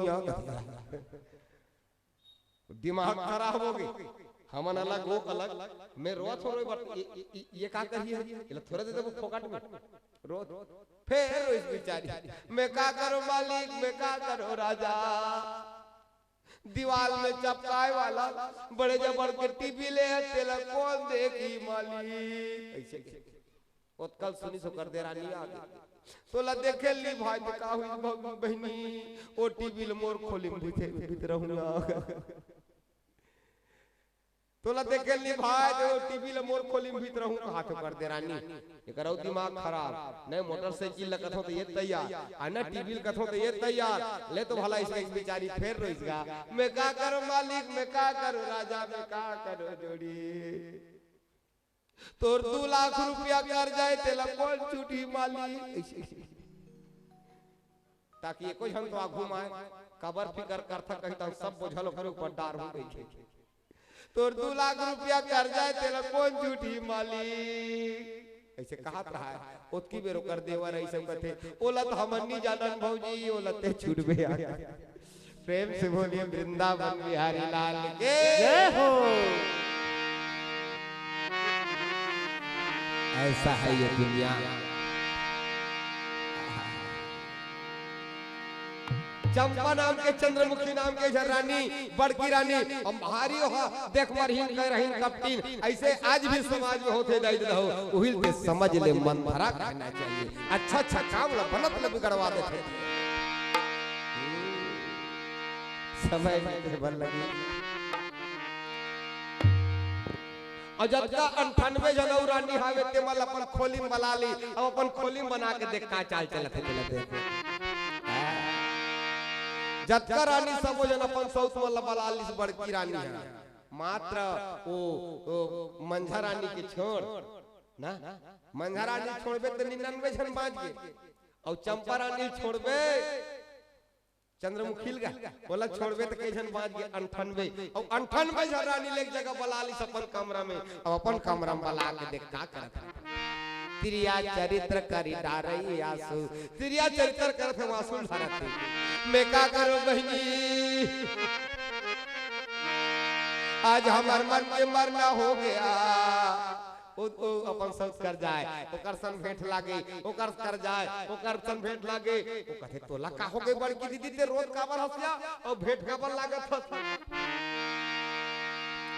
दिमाग खराब होगे। हमन अलग, वो अलग। मैं रोत हों, रोय बर, ये, ये, ये, ये का कही हे? एला थोरे दे देबो फोकट में। रोत। फेर रोइस बिचारी। मैं का करों मालिक, मैं का करों राजा। दीवाल में चपकाय वाला बड़े जबर के टीवी ले हस, तेला कोन देखही मालिक? अइसे कहे। ओतका ल सुनिस ओकर देरानी आगे। तोला देखे ल नी भाय, ते का होइस बहिनी, ओ टीवी ल मोर खोली म भीत रहूं ना। तोला देखे ल नी भाय, ते ओ टीवी ल मोर खोली म भीत रहूं, कहत हे ओकर देरानी। एकर अउ दिमाग खराब, नहीं मोटरसाइकिल ल कथों त ये तैयार, अउ न टीवी ल कथों त ये तैयार। ले तो भला अइसे कहिके बिचारी फेर रोइस गा। मैं का करों मालिक, मैं का करों राजा, मैं का करों जोड़ी। तोर दू लाख रुपया कर्जा हे, तेला कोन छूटही मालिक? अइसे, अइसे। ताकि एको झन तो आघू म आय, काबर फिकर करथस कही, तहन सब बोझा ल ओकरे ऊपर डारहूं कहिके। तोर दू लाख रुपया कर्जा हे, तेला कोन छूटही मालिक? अइसे कहत रहय। ओतकी बेर ओकर देवर अइसे कथे, "ओला तो हमन नी जानन भौजी, ओला ते छूटबे।" प्रेम से बोलिए वृंदावन बिहारी लाल के। जय हो। ऐसा है ये दुनिया। चंपा नाम के, चंद्रमुखी नाम के झन रानी, बड़की रानी, अउ भारी ओहा, देख मरहिन, करहिन, कपटिन, अइसे आज भी समाज में होथे दाई ददा हो, उहिल के समझ ले मंथरा कहना चाहिए। अच्छा, अच्छा काम ल बनत ल बिगड़वा देथे। समय बीते बर लगी। अउ जतका अंठानवे झन अउ रानी हावे, तेमन ल अपन खोली म बला ली, अउ अपन खोली म बना के देख का चाल चलत हे, चलत हे। जतका रानी सबो झन अपन सौत मन ल बला लिस बड़की रानी ह। मात्र ओ, ओ मंझा रानी के छोड़ ना, मंझा रानी छोड़बे त निन्यानवे झन बाँच गे, अउ चंपा रानी छोड़बे चंद्रमुखी ल गा, ओला छोड़बे त कई झन बाँच गे, अंठानवे। अउ अंठानवे झन रानी ल एक जगह बला लिस अपन कमरा में, अउ अपन कमरा में बला के देख का करत हे। तिरिया चरित्र करी डारई आंसू, तिरिया चरित्र करत हे आंसू ढारत हे। मैं का करूं बहिनी, आज हमर मन के मरना हो गया। ओ, ओ अपन सौत कर जाय, ओकर सन भेंट लागे, ओकर कर जाय, ओकर सन भेंट लागे। ओ कथे, "तोला का हो गे बड़की दीदी, ते रोत काबर हस या, अउ भेंट काबर लागत हस?"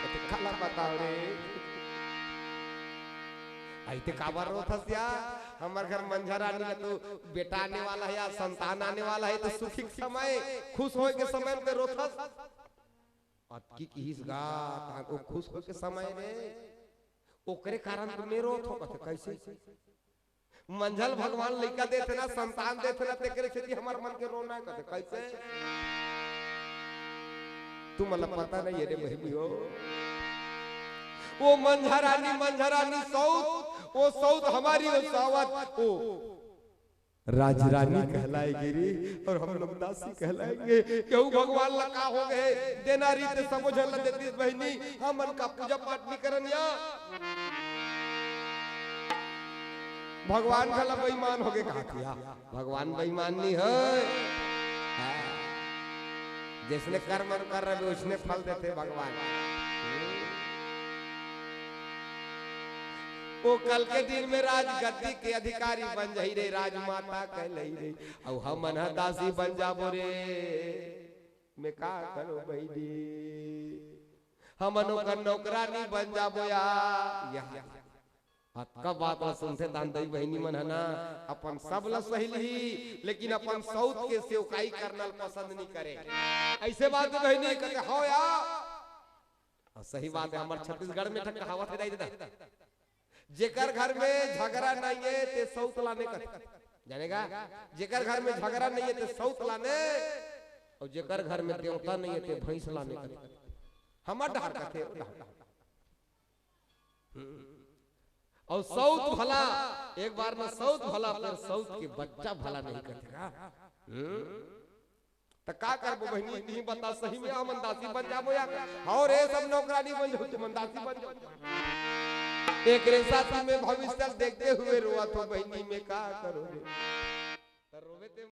कथे, "काला बताओ रे, अइते काबर रोत हस या? हमर घर मंझा रानी ल तो बेटा आने वाला हे या संतान आने वाला हे, त सुखी के समय, खुश होय के समय में ते रोत हस।" अतकी किहिस गा, तहां ओ खुश होय के समय रे, ओकरे कारण तो मैं रोत हों। कथे, "कइसे?" मंझा ल भगवान लइका देथे ना, संतान देथे ना, तेकरे सेती हमर मन के रोना हे। कथे, "कइसे?" तुमन ल पता नइ हे रे बहिनी हो। ओ मंझा रानी, मंझा रानी सौत, ओ सौत हमर, ओ सावत, ओ राजरानी कहलाएगी रे, अउ हम लोग दासी कहलाएंगे। केहू भगवान ल का हो गे, देना रहिते सबो झन ल देतिस बहिनी, हमन का पूजा पाठ नइ करन या? भगवान घला बेईमान हो गे कहात हे या? भगवान बेईमान नइ होय। हाँ। जइसने कर्म कर रहे, वइसने फल देथे भगवान। ओ कल के दिन में राजगद्दी के अधिकारी बन जाही रे, राजमाता कहलाही रे, अउ हमन ह दासी बन जाबो रे। मैं का करों बहिनी, हमन ओकर नौकरानी बन जाबो या। या अतका बात ला सुनथे तहां दई बहिनी मन ह ना, अपन सब ला सहि लिही, लेकिन अपन सौत के सेवकाई करना ल पसंद नइ करे। अइसे बात बहिनी कथे, "हव या।" अउ सही बात हे, हमर छत्तीसगढ़ में एक ठन कहावत हे दाई ददा, "जेकर घर में झगरा नइ हे, ते सौत लाने," कथे। जाने गा, "जेकर घर में झगरा नइ हे, ते सौत लाने, अउ जेकर घर में देवता नइ हे, ते भैंस लाने," कथे। हमर डहर कथे, ओ डहर। अउ सौत भला, एक बार में सौत भला, फेर सौत के बच्चा भला नहीं कथे का? हम्म? त का करबो बहिनी, तुही बता, सही में हमन दासी बन जाबो या? हव रे, सब नौकरानी बन जाबो, तुमन दासी बन जाबो। एकरे साथ में भविष्य देखते हुए रोवत हों बहिनी, मैं का करों रे? त रोवे ते